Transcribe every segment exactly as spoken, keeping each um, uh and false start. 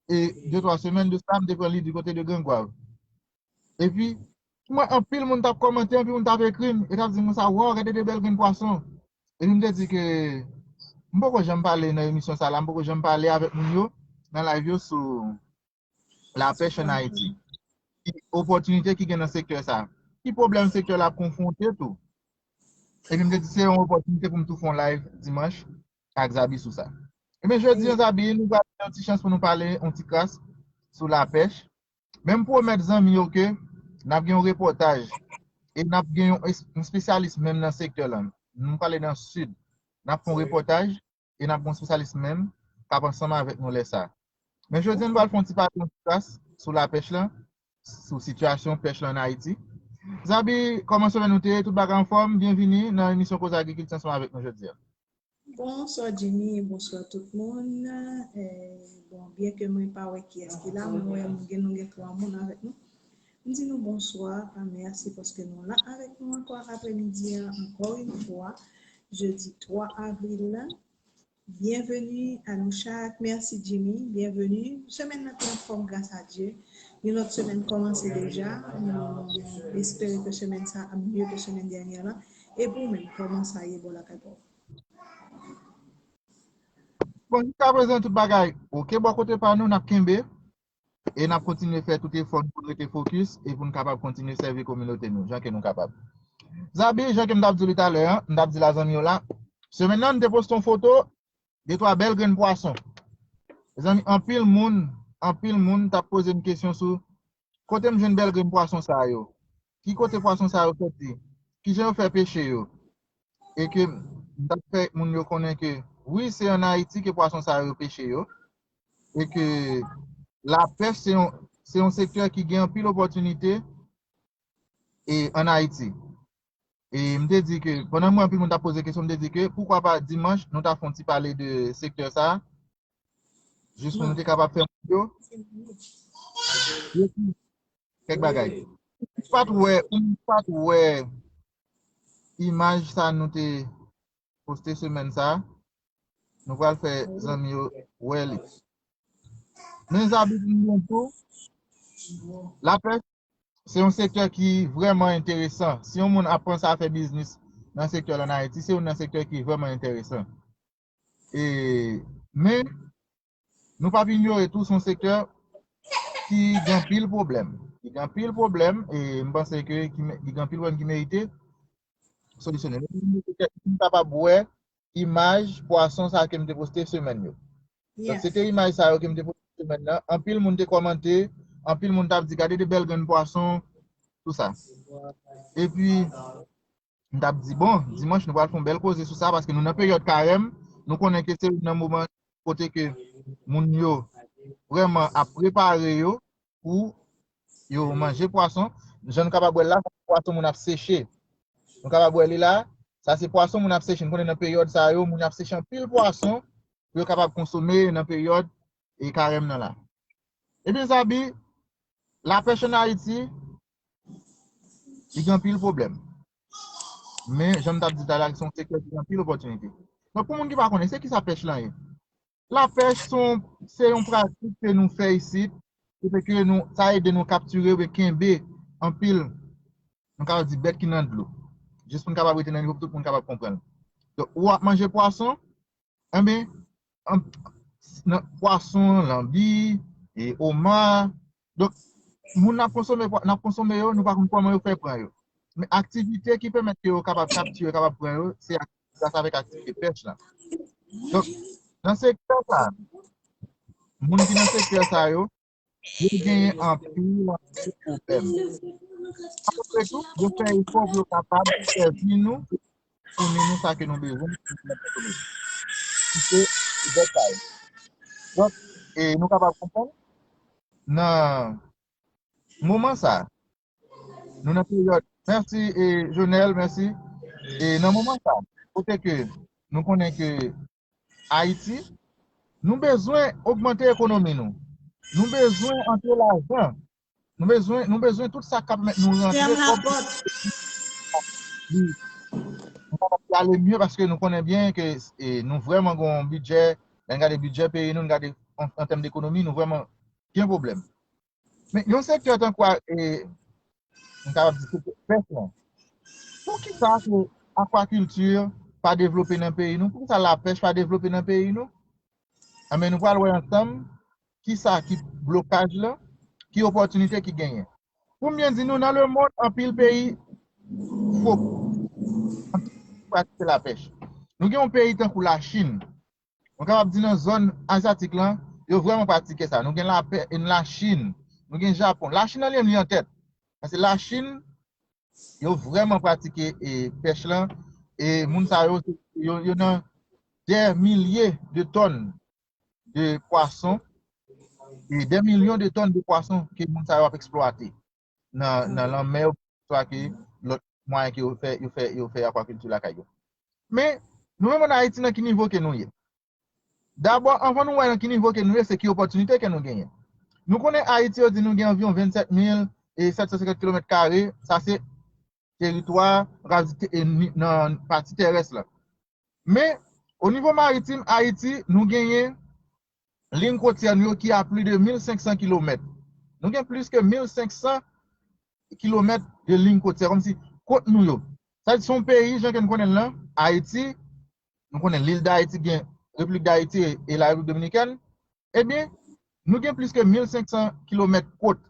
e de twa semèn de sa, m te pran li di kote de Grangwav. Epi, m wè anpil moun t ap kòmante, anpil moun t ap ekri m, e t ap di m konsa, "Waw, gade de bèl grenn pwason." Epi m te di ke m poko janm pale nan emisyon sa la, m poko janm pale avèk moun yo nan live yo sou lapèch ann Ayiti. Ki opòtinite ki gen nan sektè sa? Ki pwoblèm sektè la ap konfwonte tou? Epi m te di se yon opòtinite pou m tou fè yon live dimanch ak Zabi sou sa. Ebyen, jodi an, Zabi, nou pral gen yon ti chans pou nou pale yon ti kras sou lapèch. Men m pwomèt zanmi yo ke n ap gen yon repòtaj e n ap gen yon es- yon espesyalis menm nan sektè lan. Nou prale nan sid. N ap fè yon repòtaj e n ap gen yon espesyalis menm k ap ansanm avèk nou lè sa. Men jodi an, nou pral fè yon ti pale yon ti kras sou lapèch lan, sou sitiyasyon pèch lan ann Ayiti. Zabi, kòman semèn ou te ye? Tout bagay anfòm? Byenvini nan emisyon Koze Agrikilti ansanm avèk nou jodi an. Bonswa Jimmy, bonswa tout moun. Eh, bon, byen ke mwen pa wè kiyès ki la, mwen wè nou gen, nou gen twa moun avèk nou. M di nou bonswa, ah, mèsi paske nou la avèk nou ankò aprèmidi an, ankò yon fwa, jedi twa avril la. Byenveni a nou chak. Mèsi Jimmy, byenveni. Semèn nan te anfòm gras a Dye. Yon lòt semèn kòmanse deja. Nou espere ke semèn sa ap mye ke semèn dènyè la. E pou ou menm, kòman sa ye bò lakay pa w? Bon, jiska prezan tout bagay oke bò kote pa nou, n ap kenbe e n ap kontinye fè tout efò nou pou n rete fokis e pou n kapab kontinye sèvi kominote nou jan ke nou kapab. Zabi, jan ke m t ap di w li talè an, m t ap di la zanmi yo la, semèn nan, m te poste yon foto de twa bèl grenn pwason. Mezanmi, anpil moun, anpil moun t ap poze m kesyon sou kote m jwenn bèl grenn pwason sa yo. Ki kote pwason sa yo soti? Kijan yo fè peche yo? E ke m t ap fè moun yo konnen ke, wi, se ann Ayiti ke pwason sa yo peche yo. E ke lapèch se yon, se yon sektè ki gen anpil opòtinite e ann Ayiti. E m te di ke, pandan m wè anpil moun t ap poze kesyon, m te di ke, poukwa pa dimanch, nou ta fè yon ti pale de sektè sa a, jis pou nou te kapab fè moun yo, yo di kèk bagay. Ou pa t wè, ou pa t wè imaj sa nou te poste semèn sa a, nou pral fè zanmi yo wè li. Men Zabi di nou tou, lapèch, se yon sektè ki vrèman enteresan. Si yon moun ap panse a fè biznis nan sektè la ann Ayiti, se youn nan sektè ki vrèman enteresan. E, men, nou p ap inyore tou, se yon sektè ki gen anpil pwoblèm. Ki gen anpil pwoblèm, e m panse ke ki, me- ki gen anpil pwoblèm ki merite solisyone. Nou kapab wè imaj pwason sa ke m te poste semèn yo. Donk, se te imaj sa yo ke m te poste semèn nan. Anpil moun te kòmante, anpil moun t ap di, "Gade de bèl grenn pwason," tou sa. Epi, m t ap di, bon, dimanch, nou pral fè yon bèl koze sou sa, paske nou nan peryòd karèm, nou konnen ke se youn nan moman kote ke moun yo vrèman ap prepare yo pou yo manje pwason. Jan nou kapab wè l la, sa se pwason moun ap seche. Nou kapab wè li la, sa se pwason moun ap seche. Nou konnen nan peryòd sa yo, moun ap seche anpil pwason pou yo kapab konsome nan peryòd e karèm nan la. Ebyen, Zabi, lapèch ann Ayiti, li gen anpil pwoblèm. Men, jan m t ap di talè a, se yon sektè ki gen anpil opòtinite. Donk, pou moun ki pa konnen, se kisa pèch lan ye? Lapèch se yon, se yon pratik ke nou fè isit, ki fè ke nou, sa ede nou kaptire oubyen kenbe anpil, nou kapab di, bèt ki nan dlo. Jis pou n kapab rete nan nivo pou tout moun kapab konprann. Donk, ou ap manje pwason, enben, an- nan pwason, lanbi, e oma. Donk, moun n ap konsome, pwa- n ap konsome yo, nou pa konn kòman yo fè pran yo. Men aktivite ki pèmèt ke yo kapab kaptire, kapab pran yo, se ak- gras avèk aktivite pèch lan. Donk, nan sektè sa, moun ki nan sektè sa yo, yo genyen anpil, anpil pwoblèm. Apre tou, yo fè efò pou yo kapab sèvi nou, founi nou sa ke nou bezwen pou nou konsome. Ki se bèt sa yo. Donk, e nou kapab konprann, nan moman sa, nou nan peryòd, mèsi, e, Jonel, mèsi. E nan moman sa, kote ke nou konnen ke Ayiti, nou bezwen ogmante ekonomi nou. Nou bezwen antre lajan. Nou bezwen, nou bezwen tout sa k ap pèmèt nou rantre. Fèm lapòt. Wi. Nou kapab ale mye paske nou konnen byen ke, e, nou vrèman gen yon bidjè, lè n gade bidjè peyi nou, n gade an, an tèm de ekonomi, nou vrèman gen pwoblèm. Men yon sektè tankou a, e, m kapab di sektè pèch lan. Poukisa ke akwakilti pa devlope nan peyi nou? Poukisa lapèch pa devlope nan peyi nou? Anben, nou pral wè ansanm kisa ki blokaj lan, ki opòtinite ki genyen. Pou m byen di nou, nan lemonn, anpil peyi fo pratike lapèch. Nou gen yon peyi tankou Lachin. Nou kapab di nan zòn azyatik lan, yo vrèman pratike sa. Nou gen lapè, Lachin, nou gen Japon. Lachin an li menm li an tèt. Paske Lachin, yo vrèman pratike e, pèch lan. E moun sa yo, yo, yo nan dè milye de tòn de pwason, e dè milyon de tòn de pwason ke moun sa yo ap eksplwate nan, nan lanmè yo, swa ke lòt mwayen ke yo fè, yo fè, yo fè akwakilti lakay yo. Men, nou menm ann Ayiti, nan ki nivo ke nou ye? Dabò, anvan nou wè nan ki nivo ke nou ye, se ki opòtinite ke nou genyen. Nou konnen Ayiti, yo di nou gen anviwon vennsèt mil sèt san senkant kilomèt kare, sa se teritwa, nou ka di, e, ni- nan pati terès la. Men, o nivo maritim, Ayiti, nou genyen liy kotyè nou yo ki a plis de mil senk san kilomèt. Nou gen plis ke mil senk san kilomèt de liy kotyè, kòmsi kot nou yo. Sa di se yon peyi, jan ke nou konnen l lan, Ayiti, nou konnen lil Dayiti gen Repiblik Dayiti e, e la Repiblik Dominikèn. Ebyen, nou gen plis ke mil senk san kilomèt kot.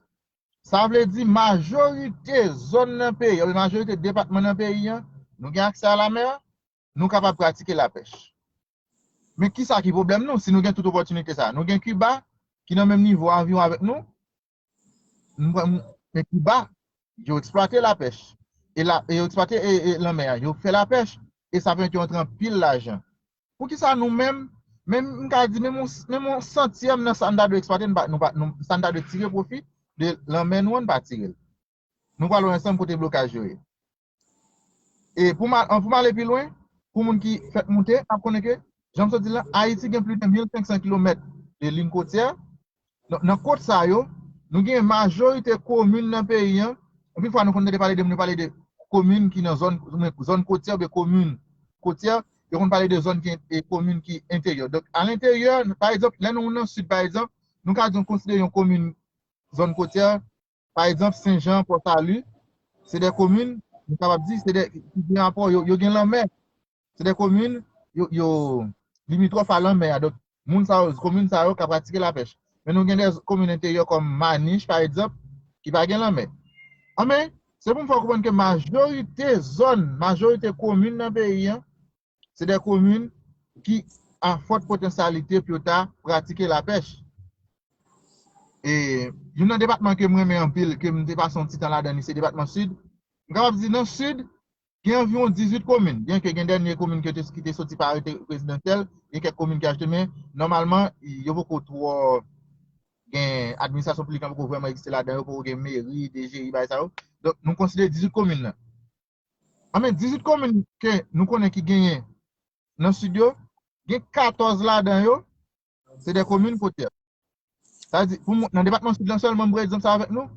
Sa vle di majorite zòn nan peyi, oubyen majorite depatman nan peyi an, nou gen aksè a lamè, nou kapab pratike lapèch. Men kisa ki pwoblèm nou si nou gen tout opòtinite sa? Nou gen Kiba, ki nan menm nivo anviwon avèk nou. Nou pran, men Kiba, yo eksplwate lapèch. E la, e yo eksplwate e, e lanmè a. Yo fè lapèch, e sa pèmèt yo antre anpil lajan. Poukisa nou menm, menm m ka di, menm yon, menm yon santyèm nan sa n ta dwe eksplwate, nou pa, nou pa, nou, sa n ta dwe tire pwofi de lanmè nou an, nou pa tire l? Nou pral wè ansanm kote blokaj yo ye. E pou m al, pou m ale pi lwen, pou moun ki fèk moute, ap konnen ke, jan m sot di l lan, Ayiti gen plis de mil senk san kilomèt de liy kotyè. Nan, nan kot sa yo, nou gen majorite komin nan peyi an. Anpil fwa, nou konn tande pale de moun, yo pale de komin ki nan zòn, zòn kotyè, oubyen komin kotyè, yo konn pale de zòn ki, e komin ki enteryè. Donk, a lenteryè, pa egzanp, lè nou nan sid, pa egzanp, nou ka di nou konsidere yon komin zòn kotyè, pa egzanp, Senjan, Pòsali, se de komin, nou kapab di, se de, ki gen rapò, yo, yo gen lanmè. Se de komin, yo, yo limitwòf a lanmè a. Donk, moun sa yo, komin sa yo ka pratike lapèch. Men nou gen de komin enteryè kòm Manich, pa egzanp, ki pa gen lanmè. Anben, se pou m fè w konprann ke majorite zòn, majorite komin nan peyi an, se de komin ki a fòt potansyalite pou yo ta pratike lapèch. E youn nan depatman ke m renmen anpil, ke m te pase yon ti tan ladan li, se depatman Sid. M kapab di nan Sid, gen anviwon dizuit komin, byenke gen dènye komin ki te, ki te soti pa arete prezidansyèl, gen kèk komin ki ajoute, men nòmalman, yo poko twò gen administrasyon piblik lan poko vrèman egziste ladan yo, poko gen meri, D G I, bagay sa yo. Donk, nou konsidere dizuit komin nan. Anben, dizuit komin ke nou konnen ki genyen nan Sid yo, gen katòz ladan yo, se de komin kotyè. Sa vle di, pou moun, nan depatman Sid lan sèlman, m pran egzanp sa avèk nou,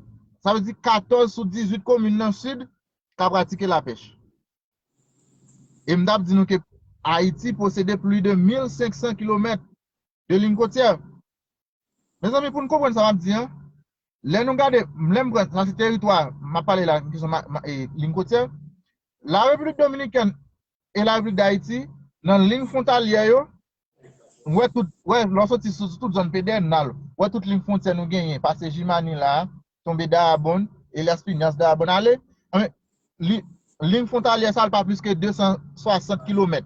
sa vle di katòz sou dizuit komin nan Sid ka pratike lapèch. E m t ap di nou ke Ayiti posede plis de mil senk san kilomèt de liy kotyè. Mezanmi, pou n konprann sa m ap di an, lè nou gade, lè m pran, sa se teritwa, m ap pale la, kesyon ma, ma, e, liy kotyè. La Repiblik Dominikèn e la Repiblik Dayiti, nan liy fwontalyè yo, ou wè tout, wè, lè w soti sou, sou tout zòn Pedènal, ou wè tout liy fwontyè nou genyen, pase Jimani la, tonbe Dayabonn, Elias Piñas, Dayabonn ale, anben, li, liy fwontalyè sa, l pa plis ke de san swasant kilomèt.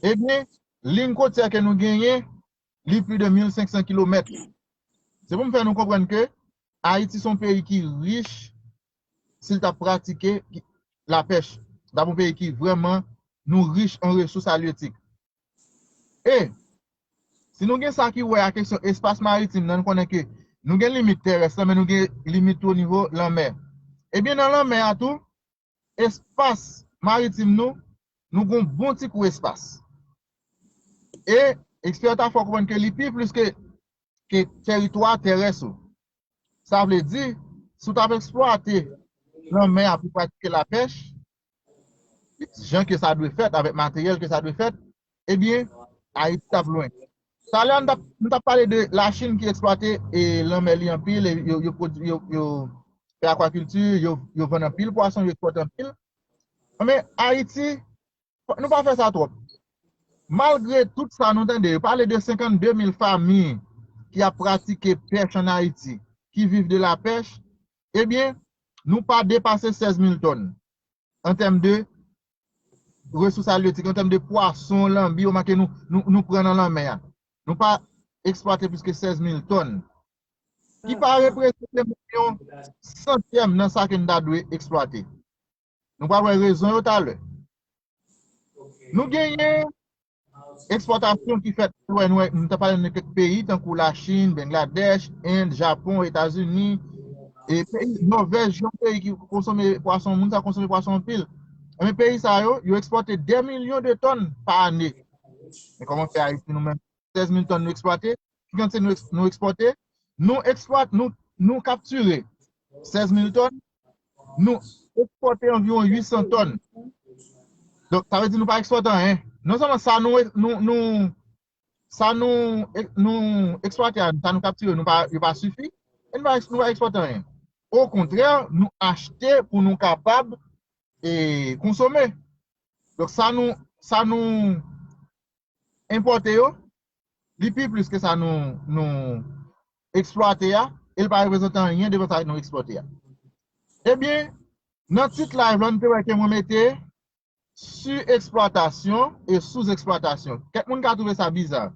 Ebyen, liy kotyè ke nou genyen, li plis de mil senk san kilomèt. Se pou m fè nou konprann ke Ayiti se yon peyi ki rich si l ta pratike lapèch. L ta yon peyi ki vrèman nou rich an resous alyetik. E si nou gen sa ki wè a kesyon espas maritim nan, nou konnen ke nou gen limit terès lan, men nou gen limit tou o nivo lanmè. Ebyen, nan lanmè a tou, espas maritim nou, nou gon bon ti kou espas. E ekspè yo ta fè w konprann ke li pi plis ke, ke teritwa terès ou. Sa vle di, si w t ap eksplwate lanmè a pou pratike lapèch, jan ke sa dwe fèt, avèk materyèl ke sa dwe fèt, ebyen, Ayiti t ap lwen. Talè a, nou t ap, nou t ap pale de Lachin ki eksplwate e lanmè li anpil, e yo, yo, pwodui- yo, yo fè akwakilti, yo, yo vann anpil pwason, yo ekspòte anpil. Men Ayiti, nou pa fè sa twòp. Malgre tout sa nou tande, yo pale de senkannde mil fanmi ki ap pratike pèch ann Ayiti, ki viv de la pèch, ebyen, nou pa depase sèz mil tòn an tèm de resous alyetik, an tèm de pwason, lanbi, omake nou, nou, nou pran nan lanmè a. Nou pa eksplwate plis ke sèz mil tòn, ki pa reprezante menm yon santyèm nan sa ke n ta dwe eksplwate. Nou pral wè rezon yo talè. Nou genyen ekspòtasyon ki fèt, nou wè, nou wè, nou ta pale de kèk peyi, tankou Lachin, Bangladèch, End, Japon, Etazini, e peyi Nòvèj, yon peyi ki konsome pwason, moun sa konsome pwason anpil. Men peyi sa yo, yo ekspòte dè milyon de tòn pa ane. Men kòman fè Ayiti nou menm, sèz mil tòn nou eksplwate? Ki kantite nou eks- nou ekspòte? Nou eksplwate, nou, nou kaptire sèz mil tòn, nou ekspòte anviwon uit san tòn. Donk, sa vle di nou pa ekspòte anyen. Non sèlman sa nou, nou, nou, sa nou, nou eksplwate a, sa nou kaptire, nou pa, yo pa sifi, e nou pa, nou pa ekspòte anyen. Okontrè, nou achte pou nou kapab e konsome. Donk, sa nou, sa nou enpòte yo, li pi plis ke sa nou, nou eksplwate a, e li pa reprezante anyen devan sa nou eksplwate a. Ebyen, nan tit live la, nou te wè ke mwen mete sireksplwatasyon e souzeksplwatasyon. Kèk moun ka twouve sa biza.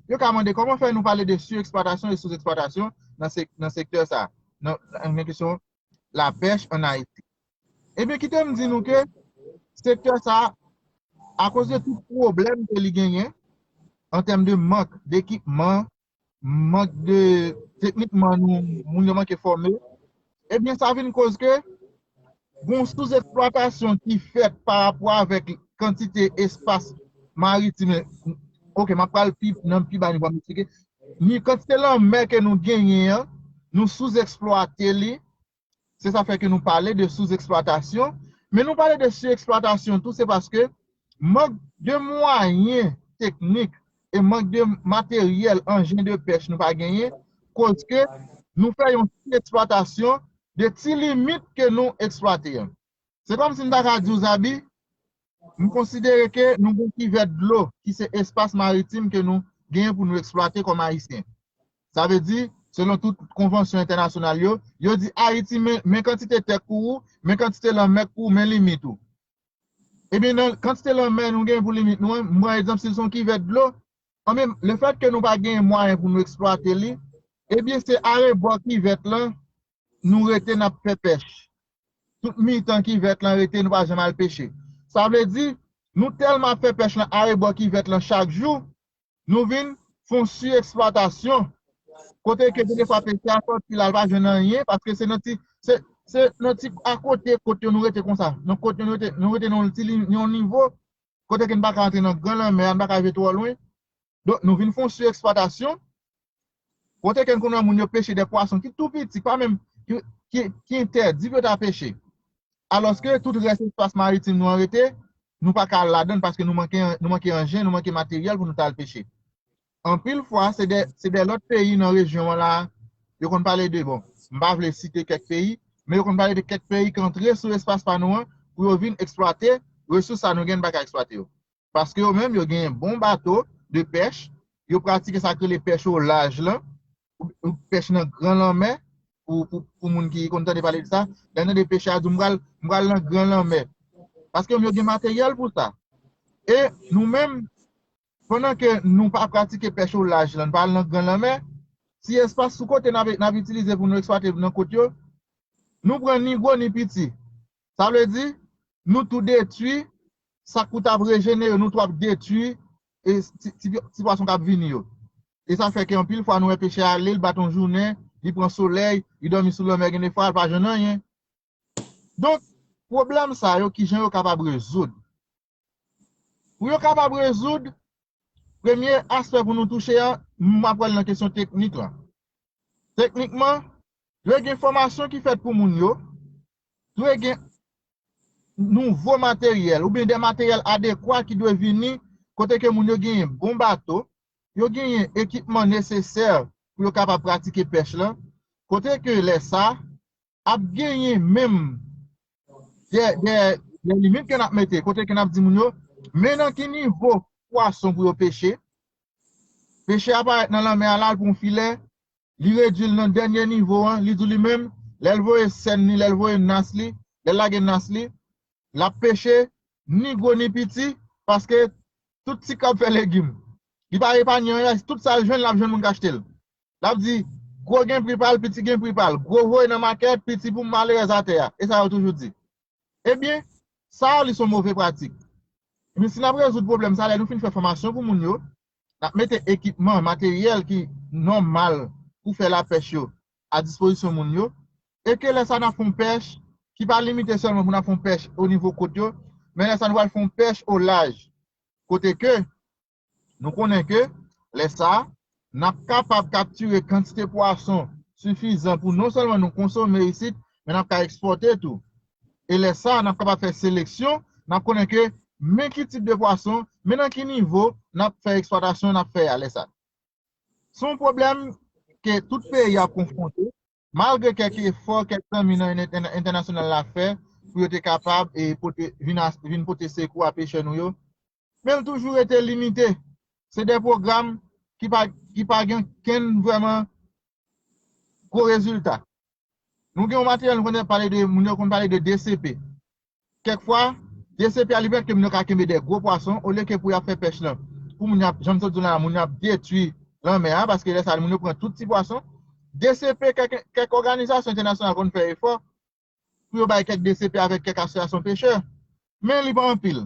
Yo ka mande kòman fè nou pale de sireksplwatasyon e souzeksplwatasyon nan sek- nan sektè sa, nan, nan kesyon lapèch ann Ayiti. Ebyen, kite m di nou ke sektè sa, akoz de tout pwoblèm ke li genyen, an tèm de mank dekipman, mank de, teknikman, nou, moun yo manke fòme, ebyen, sa vin koz ke gon souzeksplwatasyon ki fèt pa rapò avèk kantite espas maritim. Ok, m ap pral pi, nan pi ba nivo a, m eksplike. Ni kantite lanmè ke nou genyen an, nou souzeksplwate li. Se sa fè ke nou pale de souzeksplwatasyon. Men nou pale de sireksplwatasyon tou, se paske mank de mwayen teknik e mank de materyèl, anjen de pèch nou pa genyen, koz ke nou fè yon sireksplwatasyon de ti limit ke nou eksplwate an. Se kòmsi m ta ka di w, Zabi, m konsidere ke nou gon kivèt dlo ki se espas maritim ke nou genyen pou nou eksplwate kòm Ayisyen. Sa vle di, selon tout konvansyon entènasyonal yo, yo di Ayiti, men, men kantite tè k pou ou, men kantite lanmè k pou ou, men limit ou. Ebyen, nan kantite lanmè nou gen pou limit nou an, m pran egzanp, si l se yon kivèt dlo, anben, lefètke nou pa gen mwayen pou nou eksplwate li, ebyen, se arebò kivèt lan nou rete, n ap fè pèch. Tout mitan kivèt lan rete, nou pa janm al peche. Sa vle di, nou tèlman ap fè pèch lan arebò kivèt lan chak jou, nou vin fè yon sireksplwatasyon. Kote ke gen de fwa peche a sòti la, l pa jwenn anyen, paske se nan ti, se, se nan ti akote kot yo nou rete konsa. Nan kot yo nou rete, nou rete nan yon ti li- yon nivo, kote ke n pa ka antre nan gran lanmè a, n pa ka rive twò lwen. Donk, nou vin fè yon sireksplwatasyon. Kote ke n konn wè moun yo peche de pwason ki tou piti, pa menm, ki, ki, ki entèdi pou yo ta peche. Alòske tout rès espas maritim nou an rete, nou pa ka al ladan l paske nou manke, nou manke anjen, nou manke materyèl pou nou ta al peche. Anpil fwa, se de, se de lòt peyi nan rejyon an la, yo konn pale de, bon, m pa vle site kèk peyi, men yo konn pale de kèk peyi ki antre sou espas pa nou an pou yo vin eksplwate resous sa nou gen, n pa ka eksplwate yo. Paske yo menm, yo genyen bon bato de pèch, yo pratike sa k rele pèch o laj lan, ou, ou pèch nan gran lanmè, pou, pou, pou moun ki konn tande pale de sa, lè n tande pechè a di w, m pral, m pral nan gran lanmè. Paske yo menm, yo gen materyèl pou sa. E nou menm, pandan ke nou pa pratike pèch o laj lan, n pa al nan gran lanmè, ti espas sou kote n ap, n ap itilize pou nou eksplwate nan kot yo, nou pran ni gwo ni piti. Sa vle di, nou tou detwi, sa k pou t ap rejenere, nou tou ap detwi e ti, ti, ti pwason k ap vini yo. E sa fè ke anpil fwa nou wè pechè a ale, l bat yon jounen, li pran solèy, li dòmi sou lanmè, gen de fwa, l pa jwenn anyen. Donk, pwoblèm sa yo, kijan yo kapab rezoud? Pou yo kapab rezoud, premye aspè pou nou touche a, m ap pral nan kesyon teknik lan. Teknikman, dwe gen fòmasyon ki fèt pou moun yo, dwe gen nouvo materyèl oubyen de materyèl adekwa ki dwe vini kote ke moun yo genyen bon bato, yo genyen ekipman nesesè pou yo kapab pratike pèch lan, kote ke lè sa ap genyen menm de, de, de limit ke n ap mete, kote ke n ap di moun yo, men nan ki nivo pwason pou yo peche. Pechè a parèt nan lanmè a la, l pran yon filè, li redui l nan dènye nivo an, li di li menm, lè l voye sèn li, lè l voye nas li, lè l lage nas li, l ap peche, ni gwo ni piti, paske tout ti krab fè legim. Li pa epaye anyen, tout sa l jwenn, l ap jwenn moun k achte l. L ap di, gwo gen pri pa l, piti gen pri pa l. Gwo voye nan makèt, piti pou malerèz atè a. E sa yo toujou di. Ebyen, sa yo li se yon move pratik. Ebyen, si n ap rezoud pwoblèm sa, lè nou fin fè fòmasyon pou moun yo, n ap mete ekipman, materyèl ki nòmal pou fè lapèch yo a dispozisyon moun yo, e ke lè sa n ap fè yon pèch ki pa limite sèlman pou n ap fè yon pèch o nivo kot yo, men lè sa nou pral fè yon pèch o laj, kote ke nou konnen ke lè sa a, n ap kapab kaptire kantite pwason sifizan pou non sèlman nou konsome isit, men n ap ka ekspòte tou. E lè sa a, n ap kapab fè seleksyon, n ap konnen ke men ki tip de pwason, men nan ki nivo n ap fè eksplwatasyon n ap fè a lè sa a. Se yon pwoblèm ke tout peyi ap konfwonte, malgre kèk efò kèk zanmi nan entè-, entènasyonal la fè pou yo te kapab e pote, vin, as- vin pote sekou a pechè nou yo, men l toujou rete limite. Se de pwogram ki pa, ki pa gen kenn vrèman gwo rezilta. Nou gen yon materyèl, nou konn pale de, moun yo konn pale de D C P. Kèk fwa, D C P a li pèmèt ke moun yo ka kenbe de gwo pwason, olye ke pou y ap fè pèch lan. Pou moun y ap, jan m sot di w la, moun yo ap detwi lanmè a, paske lè sa a, moun yo pran tout ti pwason. D C P, kèk, kèk òganizasyon entènasyonal konn fè efò pou yo bay kèk D C P avèk kèk asosyasyon pechè. Men li pa anpil.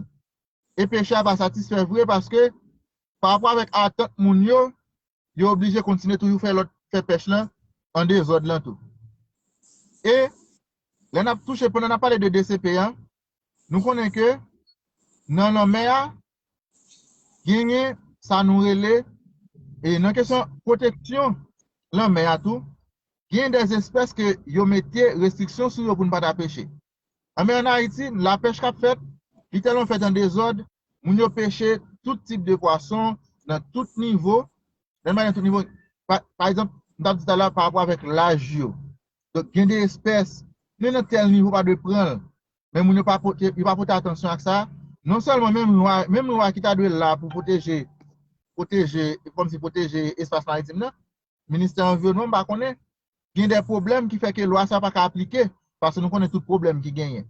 E pechè a pa satisfè vre paske, pa rapò avèk atant moun yo, yo oblije kontinye toujou fè lòt, fè pèch lan an dezòd lan tou. E lè n ap touche, pandan n ap pale de D C P a, nou konnen ke nan lanmè a, genyen sa nou rele, e nan kesyon pwoteksyon lanmè a tou, gen de espès ke yo mete restriksyon sou yo pou n pa ta peche. Anben, ann Ayiti, lapèch k ap fèt, li tèlman fèt an dezòd, moun yo peche tout tip de pwason, nan tout nivo, nan tout nivo. Pa, pa egzanp, m t ap di talè pa rapò avèk laj yo. Donk, gen de espès, men nan tèl nivo pa dwe pran l. Men moun yo pa pote, yo pa pote atansyon ak sa. Non sèlman menm lwa, menm lwa ki ta dwe la pou pwoteje, pwoteje, kòmsi pwoteje espas maritim nan, ministè anviwònman, m pa konnen, gen de pwoblèm ki fè ke lwa sa pa ka aplike, paske nou konnen tout pwoblèm ki genyen.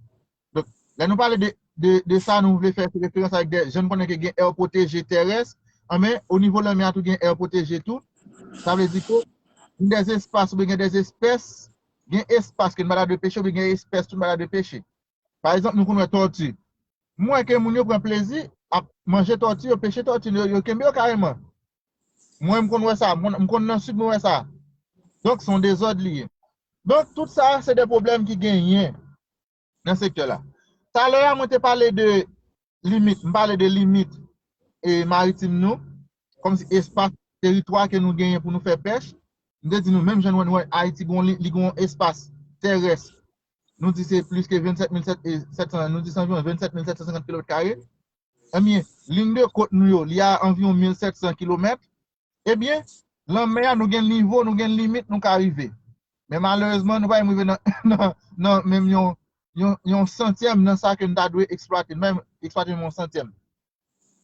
Donk, lè nou pale de, de, de sa, nou vle fè referans avèk de, jan nou konnen ke gen air protégé terrestre, anben, o nivo lanmè a tou gen air protégé tou. Sa vle di ke gen de espas oubyen gen de espès, gen espas ke nou pa ta dwe peche, oubyen gen espès tou nou pa ta dwe peche. Pa egzanp, nou konn wè tòti. M wè ke moun yo pran plezi ap manje tòti, yo peche tòti, yo, yo kenbe yo kareman. Mwen, m konn wè sa, m konn, m konn nan sid, mwen wè sa. Donk, se yon dezòd li ye. Donk, tout sa, se de pwoblèm ki genyen nan sektè la. Talè a, mwen te pale de limit, m pale de limit e maritim nou, kòmsi espas, teritwa ke nou genyen pou nou fè pèch. M te di nou, menm jan nou wè, nou wè Ayiti gon li, li gon espas terès. Nou di se plis ke vennsèt mil sèt, e, sèt san, nou di se anviwon vennsèt mil sèt san senkant kilomèt kare. Ebyen, liy de kot nou yo, li a anviwon mil sèt san kilomèt. Ebyen, lanmè a, nou gen nivo, nou gen limit nou ka rive. Men malerezman, nou pa menm rive nan, nan, nan menm yon, yon, yon santyèm nan sa ke n ta dwe eksplwate. Nou pa menm eksplwate menm yon santyèm.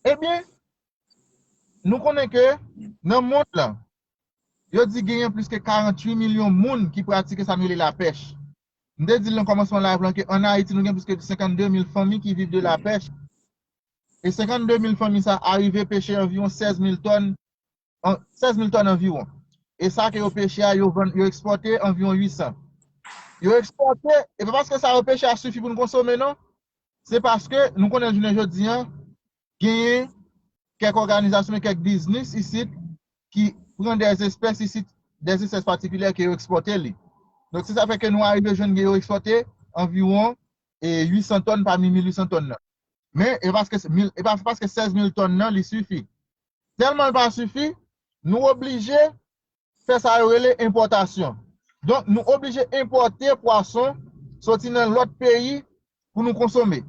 Ebyen, nou konnen ke nan mond lan, yo di genyen plis ke karanntuit milyon moun ki pratike sa nou rele lapèch. M te di l nan kòmansman live lan ke ann Ayiti, nou gen plis ke senkannde mil fanmi ki viv de lapèch. E senkannde mil fanmi sa a rive peche anviwon sèz mil tòn, an, sèz mil tòn anviwon. E sa ke yo peche a, yo vann, yo ekspòte anviwon uit san. Yo ekspòte, e pa paske sa yo peche a sifi pou nou konsome, non. Se paske nou konnen jounen jodi a, genyen kèk òganizasyon, kèk biznis isit ki pran de espès isit, de espès patikilye ke yo ekspòte li. Donk, se sa fè ke nou arive jwenn gen yo ekspòte anviwon, e, uit san tòn pami mil uit san tòn nan. Men, e paske mil, e pa paske sèz mil tòn nan, li sifi. Tèlman l pa sifi, nou oblije fè sa yo rele enpòtasyon. Donk, nou oblije enpòte pwason soti nan lòt peyi pou nou konsome.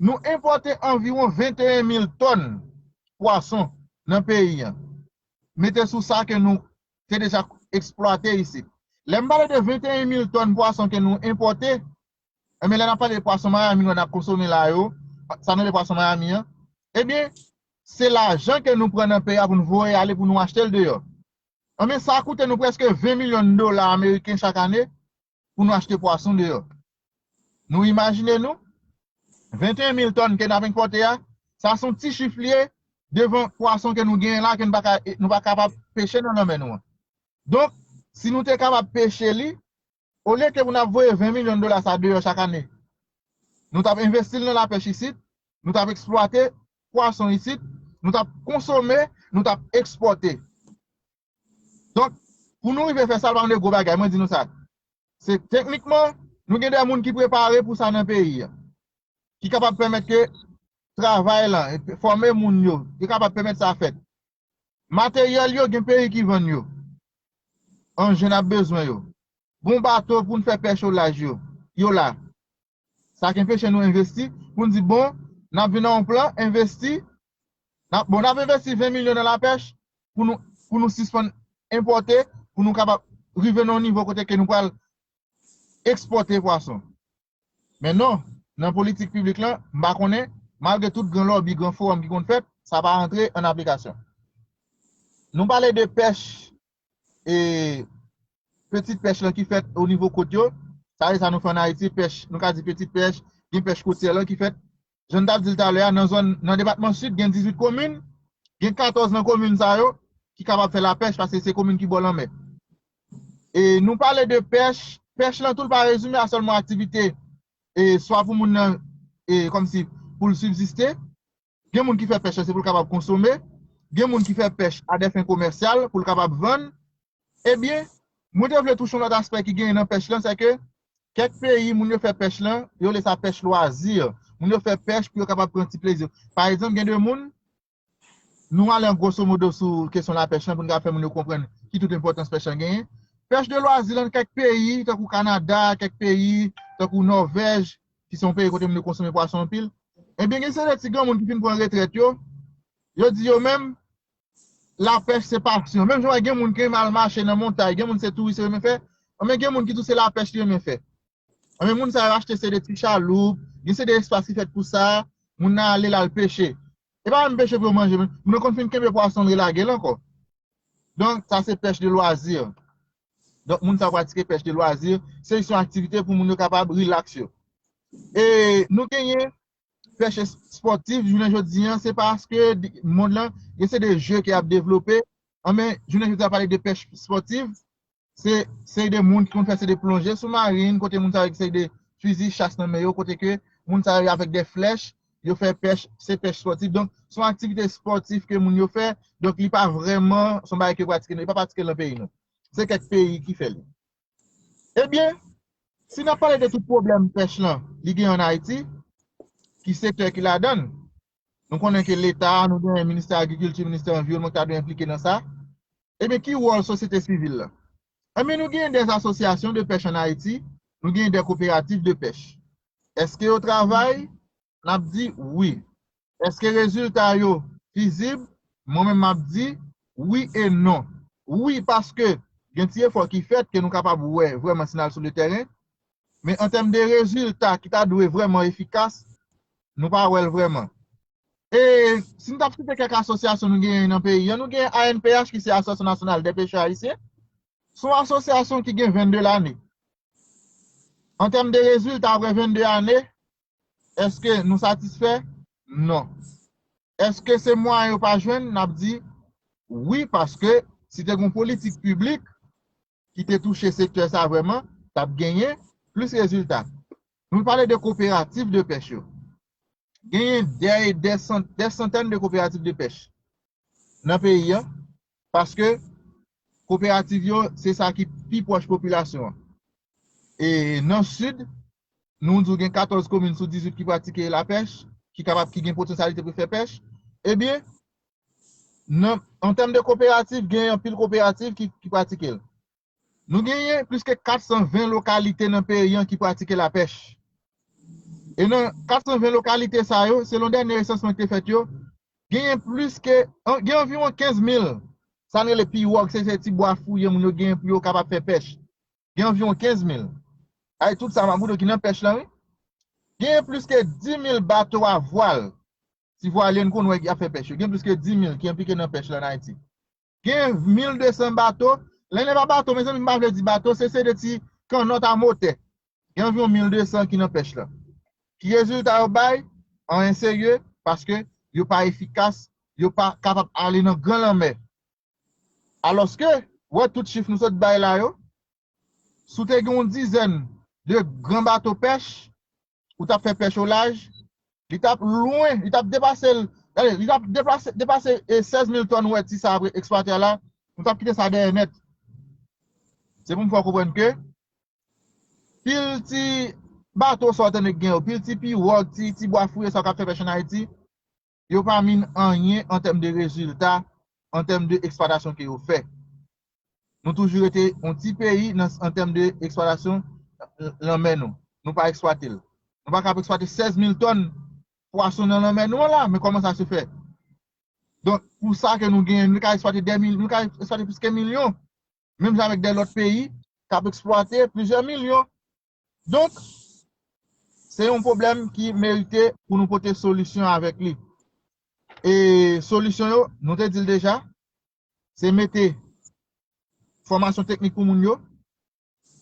Nou enpòte anviwon venteyen mil tòn pwason nan peyi an. mete sou sa ke nou te deja eksplwate isit. Lè m pale de venteyen mil tòn pwason ke nou enpòte, enben lè n ap pale de pwason Miami nou ap konsome la yo, sa nou rele pwason Miami an, ebyen, se lajan ke nou pran nan peyi a pou nou voye ale pou nou achte l deyò. Enben, sa koute nou prèske ven milyon dola ameriken chak ane pou nou achte pwason deyò. Nou imajine nou, venteyen mil tòn ke n ap enpòte a, sa se yon ti chif li ye devan pwason ke nou genyen la, ke nou pa ka, nou pa kapab peche nan lanmè nou an. Donk, si nou te kapab peche li, olye ke pou n ap voye ven milyon dola sa deyò chak ane, nou t ap envesti l nan lapèch isit, nou t ap eksplwate pwason isit, nou t ap konsome, nou t ap ekspòte. Donk, pou nou rive fè sa, l pa yon gwo bagay, mwen di nou sa. Se teknikman, nou gen de moun ki prepare pou sa nan peyi a, ki kapab pèmèt ke travay lan, fòme moun yo, ki kapab pèmèt sa fèt. Materyèl yo, gen peyi ki vann yo. Anjen n ap bezwen yo. Bon bato pou n fè pèch o laj yo, yo la. Sa k enpeche nou envesti, pou n di, bon, n ap vin nan yon plan, envesti, n ap, bon, n ap envesti ven milyon nan lapèch pou nou, pou nou sispann enpòte, pou nou kapab rive nan yon nivo kote ke nou pral ekspòte pwason. Men non, nan politik piblik lan, m pa konnen, malgre tout gran lòbi, gran fowòm ki konn fèt, sa pa antre an aplikasyon. Nou pale de pèch, e, pitit pèch lan ki fèt o nivo kot yo, sa e sa nou fè ann Ayiti, pèch, nou ka di pitit pèch, gen pèch kotyè lan ki fèt. Jan n t ap di l talè a, nan zòn, nan depatman Sid, gen dizuit komin, gen katòz nan komin sa yo ki kapab fè lapèch, paske se komin ki bò lanmè. E nou pale de pèch, pèch lan tou, l pa rezime a sèlman aktivite, e, swa pou moun nan, e, kòmsi pou l sibziste. Gen moun ki fè pèch lan, se pou l kapab konsome. Gen moun ki fè pèch a dè fen komèsyal, pou l kapab vann. Ebyen, mwen te vle touche yon lòt aspè ki genyen nan pèch lan, se ke kèk peyi, moun yo fè pèch lan, yo rele sa pèch lwazi. Moun yo fè pèch pou yo kapab pran ti plezi. Pa egzanp, gen de moun, nou ale an gwoso modo sou kesyon lapèch lan pou n ka fè moun yo konprann ki tout enpòtans pèch lan genyen. Pèch de lwazi lan, kèk peyi, tankou Kanada, kèk peyi, tankou Nòvèj, ki se yon peyi kote moun yo konsome pwason anpil, ebyen, gen seri de ti granmoun ki fin pran retrèt yo, yo di yo menm, lapèch se pasyon. Menm jan w wè gen moun ki renmen al mache nan montay, gen moun se touris yo renmen fè, men gen moun ki tou se lapèch li renmen fè. Men moun sa yo achte se de ti chaloup, gen se de espas ki fèt pou sa, moun nan ale l al peche. E pa menm peche pou yo manje, men moun nan konn fin kenbe pwason l relage l ankò. Donk, sa se pèch de lwazi. Donk, moun sa yo pratike pèch de lwazi, se yon aktivite pou moun yo kapab rilaks yo. E nou genyen pèch es-, espòtif, jounen jodi an, se paske di-, mond lan, gen se de je ke y ap devlope. Anben, jounen jodi a, pale de pèch espòtif, se, se de moun ki konn fè se de plonje soumarin, kote moun sa yo ki se de fizi chas nan men yo, kote ke moun sa yo avèk de flèch, yo fè pèch, se pèch espòtif. Donk, se yon aktivite espòtif ke moun yo fè, donk li pa vrèman, se yon bagay ke pratike, li pa pratike nan peyi nou. Se kèk peyi ki fè li. Ebyen, si n ap pale de tout pwoblèm pèch lan, li gen ann Ayiti, ki sektè ki ladan l, nou konnen ke Leta, nou gen Ministè Agrikilti, Ministè Anviwònman ki ta dwe enplike nan sa. Ebyen, ki wòl sosyete sivil la? Ebyen, nou gen de asosyasyon de pèch ann Ayiti, nou gen de koperativ de pèch. Èske yo travay? N ap di wi. Èske rezilta yo fizib? Mwen menm m ap di wi e non. Wi, paske gen ti efò ki fèt ke nou kapab wè vrèman si n al sou le tèren. Men an tèm de rezilta ki ta dwe vrèman efikas, nou pa wè l vrèman. E si n t ap site kèk asosyasyon nou genyen nan peyi an, nou gen A N P H ki se Asosyasyon Nasyonal dè Pechè Ayisyen. Se yon asosyasyon ki gen vennde lane. An tèm de rezilta, apre vennde ane, èske nou satisfè? Non. Èske se mwayen yo pa jwenn? N ap di wi, paske si te gen yon politik piblik ki te touche sektè sa vrèman, t ap genyen plis rezilta. Nou pale de koperativ de pèch yo. Genyen dè, dè san-, dè santèn de koperativ de pèch nan peyi an, paske koperativ yo, se sa ki pi pwòch popilasyon an. E nan Sid, nou di w gen katòz komin sou dizuit ki pratike lapèch, ki kapab, ki gen potansyalite pou fè pèch. Ebyen, nan, an tèm de koperativ, gen anpil koperativ ki, ki pratike l. Nou genyen plis ke kat san ven lokalite nan peyi an ki pratike lapèch. E nan kat san ven lokalite sa yo, selon dènye resansman ki te fèt yo, genyen plis ke, an, gen anviwon kenz mil sa n rele piwòg, se, se ti bwa fouye moun yo genyen pou yo kapab fè pèch. Gen anviwon kenz mil. Ay, tout sa m ap montre w ki nan pèch lan, wi. Gen plis ke dis mil bato a vwal. Ti vwalye n konn wè ki ap fè pèch yo. Gen plis ke dis mil ki enplike nan pèch lan an Ayiti. Gen mil de san bato. Lè n pa bato, mezanmi, m pa vle di bato, se, se de ti kannòt a motè. Gen anviwon mil de san ki nan pèch lan. Ki rezilta yo bay? Anyen serye, paske yo pa efikas, yo pa kapab ale nan gran lanmè. Alòske, wè tout chif nou sot bay la yo, si w te gen yon dizèn de gran bato pèch, ou t ap fè pèch o laj, li t ap lwen, li t ap depase l, gade, li t ap deplase, depase e sèz mil tòn wè ti sa ap eksplwate a la, nou t ap kite sa dèyè nèt. Se pou m fè w konprann ke pil ti bato sa w tande k gen yo, pil ti piwòg, ti, ti bwa fouye sa w k ap fè pèch ann Ayiti, yo pa mean anyen an tèm de rezilta, an tèm de eksplwatasyon ke yo fè. Nou toujou rete yon ti peyi nan, an tèm de eksplwatasyon lanmè nou. Nou pa eksplwate l. Nou pa kab eksplwate sèz mil tòn pwason nan lanmè nou an la, men kòman sa se fè? Donk, pou sa ke nou genyen, nou ka eksplwate dè mil, nou ka eksplwate plis ke milyon. Menm jan avèk de lòt peyi k ap eksplwate plizyè milyon. Donk, se yon pwoblèm ki merite pou nou pote solisyon avèk li. E solisyon yo, nou te di l deja, se mete fòmasyon teknik pou moun yo.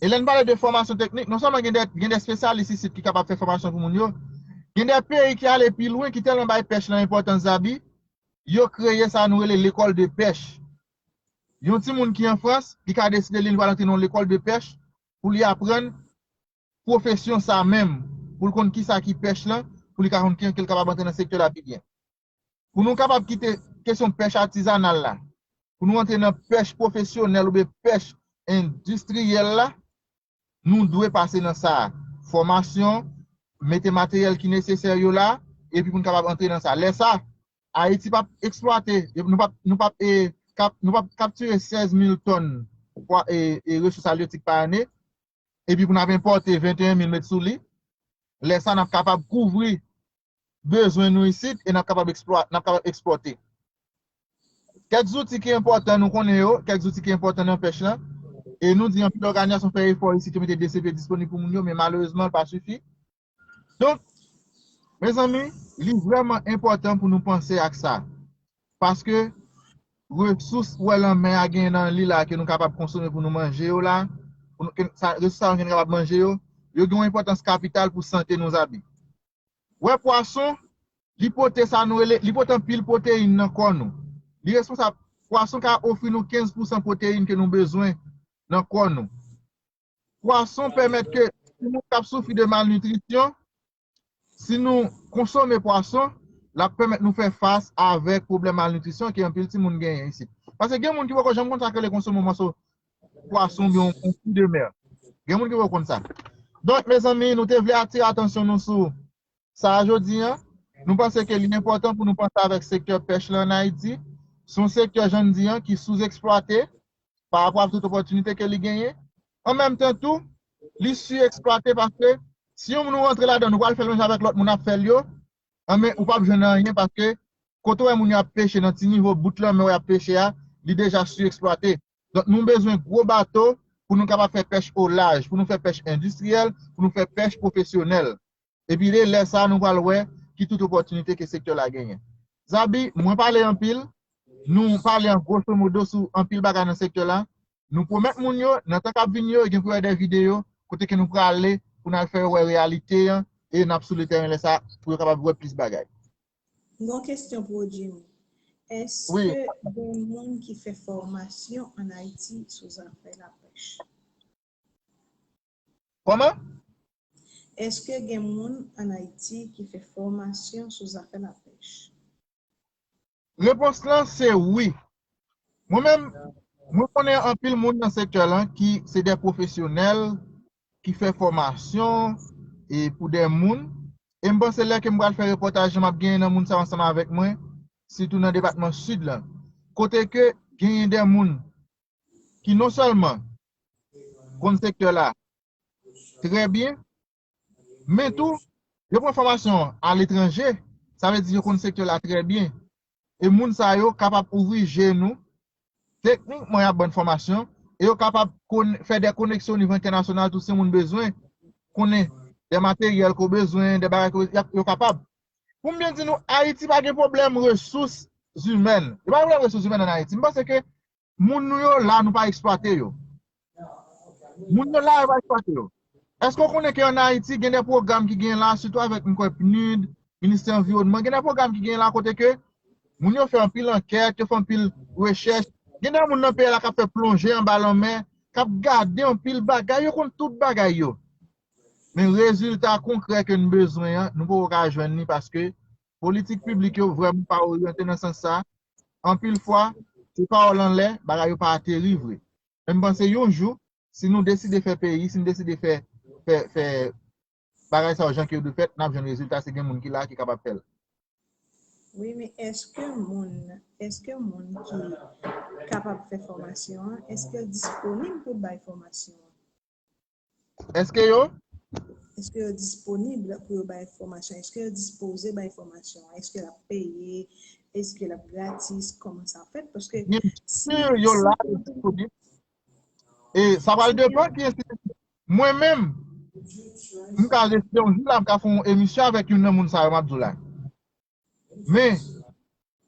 E lè n pale de fòmasyon teknik, non sèlman gen de, gen de espesyalis isit ki kapab fè fòmasyon pou moun yo, gen de peyi ki ale pi lwen, ki tèlman bay pèch lan enpòtans, Zabi, yo kreye sa nou rele lekòl de pèch. Yon timoun ki an Frans, li ka deside li, li pral antre nan yon lekòl de pèch pou li aprann pwofesyon sa menm, pou l konn kisa ki pèch lan, pou li ka konn kijan ke l kapab antre nan sektè la pi byen. Pou nou kapab kite kesyon pèch atizanal la, pou nou antre nan pèch pwofesyonèl oubyen pèch endistriyèl la, nou dwe pase nan sa a. Fòmasyon, mete materyèl ki nesesè yo la, epi pou n kapab antre nan sa. Lè sa, Ayiti p ap eksplwate, nou p ap, nou p ap, e, kap, nou p ap kaptire sèz mil tòn pwa, e, e, resous alyetik pa ane, epi pou n ap enpòte venteyen mil mèt sou li. Lè sa, n ap kapab kouvri bezwen nou isit e n ap kapab eksplwa-, n ap kapab ekspòte. Kèk zouti ki enpòtan, nou konnen yo, kèk zouti ki enpòtan nan pèch lan, e nou di anpil òganizasyon fè efò isit, yo mete D C P disponib pou moun yo, men malerezman, l pa sifi. Donk, mezanmi, li vrèman enpòtan pou nou panse ak sa. Paske resous ou wè lanmè a genyen nan li la, ke nou kapab konsome pou nou manje yo la, pou nou, ke sa, resous sa yo ke nou kapab manje yo, yo gen yon enpòtans kapital pou sante nou, Zabi. Wè pwason, li pote sa nou rele, li pote anpil pwoteyin nan kò nou. Li responsab, pwason ka ofri nou kenz pousan pwoteyin ke nou bezwen nan kò nou. Pwason pèmèt ke timoun k ap soufri de malnitrisyon, si nou konsome pwason, l ap pèmèt nou fè fas avèk pwoblèm malnitrisyon ke anpil timoun genyen isit. Paske gen moun ki poko janm konn sa k rele konsome yon mòso pwason oubyen yon, yon fruit de mer. Gen moun ki poko konn sa. Donk, mezanmi, nou te vle atire atansyon nou sou sa a jodi a. Nou panse ke li enpòtan pou nou panse avèk sektè pèch la ann Ayiti. Se yon sektè, jan n di a, ki sou-eksplwate pa rapò a tout opòtinite ke li genyen. An menm tan tou, li su-eksplwate paske si yon moun ou rantre ladan l, ou pral fè l menm jan avèk lòt moun ap fè l yo, anben, ou p ap jwenn anyen paske kote w wè moun yo ap peche nan ti nivo bout lanmè w y ap peche a, li deja su-eksplwate. Donk, nou bezwen gwo bato pou nou kapab fè pèch o laj, pou nou fè pèch endistriyèl, pou nou fè pèch pwofesyonèl. Epi de lè sa a, nou pral wè ki tout opòtinite ke sektè la genyen. Zabi, mwen pale anpil, nou pale an grosso modo sou anpil bagay nan sektè la. Nou pwomèt moun yo, nan tan k ap vini yo, gen pou yo wè de videyo, kote ke nou prale, pou n al fè yo wè reyalite an, e n ap sou le tèren lè sa a, pou yo kapab wè plis bagay. M gen yon kesyon pou ou, Jimmy. Wi. Èske gen moun ki fè fòmasyon ann Ayiti sou zafè lapèch? Kòman? Èske gen moun ann Ayiti ki fè fòmasyon sou zafè lapèch? Repons lan se wi. Mwen menm, mwen konnen anpil moun nan sektè lan ki se de pwofesyonèl, ki fè fòmasyon e pou de moun. E m panse lè ke m pral fè repòtaj, m ap genyen nan moun sa yo ansanm avèk mwen, sitou nan depatman Sid lan. Kote ke genyen de moun ki non sèlman konn sektè la trè byen, men tou, yo pran fòmasyon aletranje, sa vle di yo konn sektè la trè byen. E moun sa yo kapab ouvri je nou Teknikman, y ap ban fòmasyon, e yo kapab fè de koneksyon o nivo entènasyonal, tou si moun bezwen konnen de materyèl ke w bezwen, de bagay ke yo kapab. Pou m byen di nou, Ayiti pa gen pwoblèm resous imèn. Yo pa gen pwoblèm resous imèn ann Ayiti. M panse ke moun nou yo la, nou pa eksplwate yo. Moun yo la, yo pa eksplwate yo. Èske w konnen ke ann Ayiti, gen de pwogram ki gen la, sitou avèk, m kwè, PNUD, Ministè Anviwònman, gen de pwogram ki gen la kote ke moun yo fè anpil ankèt, yo fè anpil rechèch. Gen de moun nan peyi la k ap fè plonje anba lanmè, k ap gade anpil bagay, yo konn tout bagay yo. Men rezilta konkrè ke n bezwen an, nou poko ka jwenn li paske politik piblik yo vrèman pa oryante nan sans sa. Anpil fwa, se pawòl anlè, bagay yo pa ateri vre. Men m panse yon jou, si nou deside fè peyi, si nou deside fè, fè, fè bagay sa yo jan ke yo dwe fèt, n ap jwenn rezilta, se gen moun ki la ki kapab fè l. Wi, men èske moun, èske moun ki kapab fè fòmasyon an, èske l disponib pou l bay fòmasyon an? Èske yo? Èske yo disponib pou yo bay fòmasyon? Èske yo dispoze bay fòmasyon? Èske l ap peye? Èske l ap gratis? Kòman sa fèt? Paske Byen si yo la, yo disponib. E sa pral depann ki enstitisyon. Mwen menm, m ka rete yon jou la, m ka fè yon emisyon avèk youn nan moun sa yo m ap di w la. Men,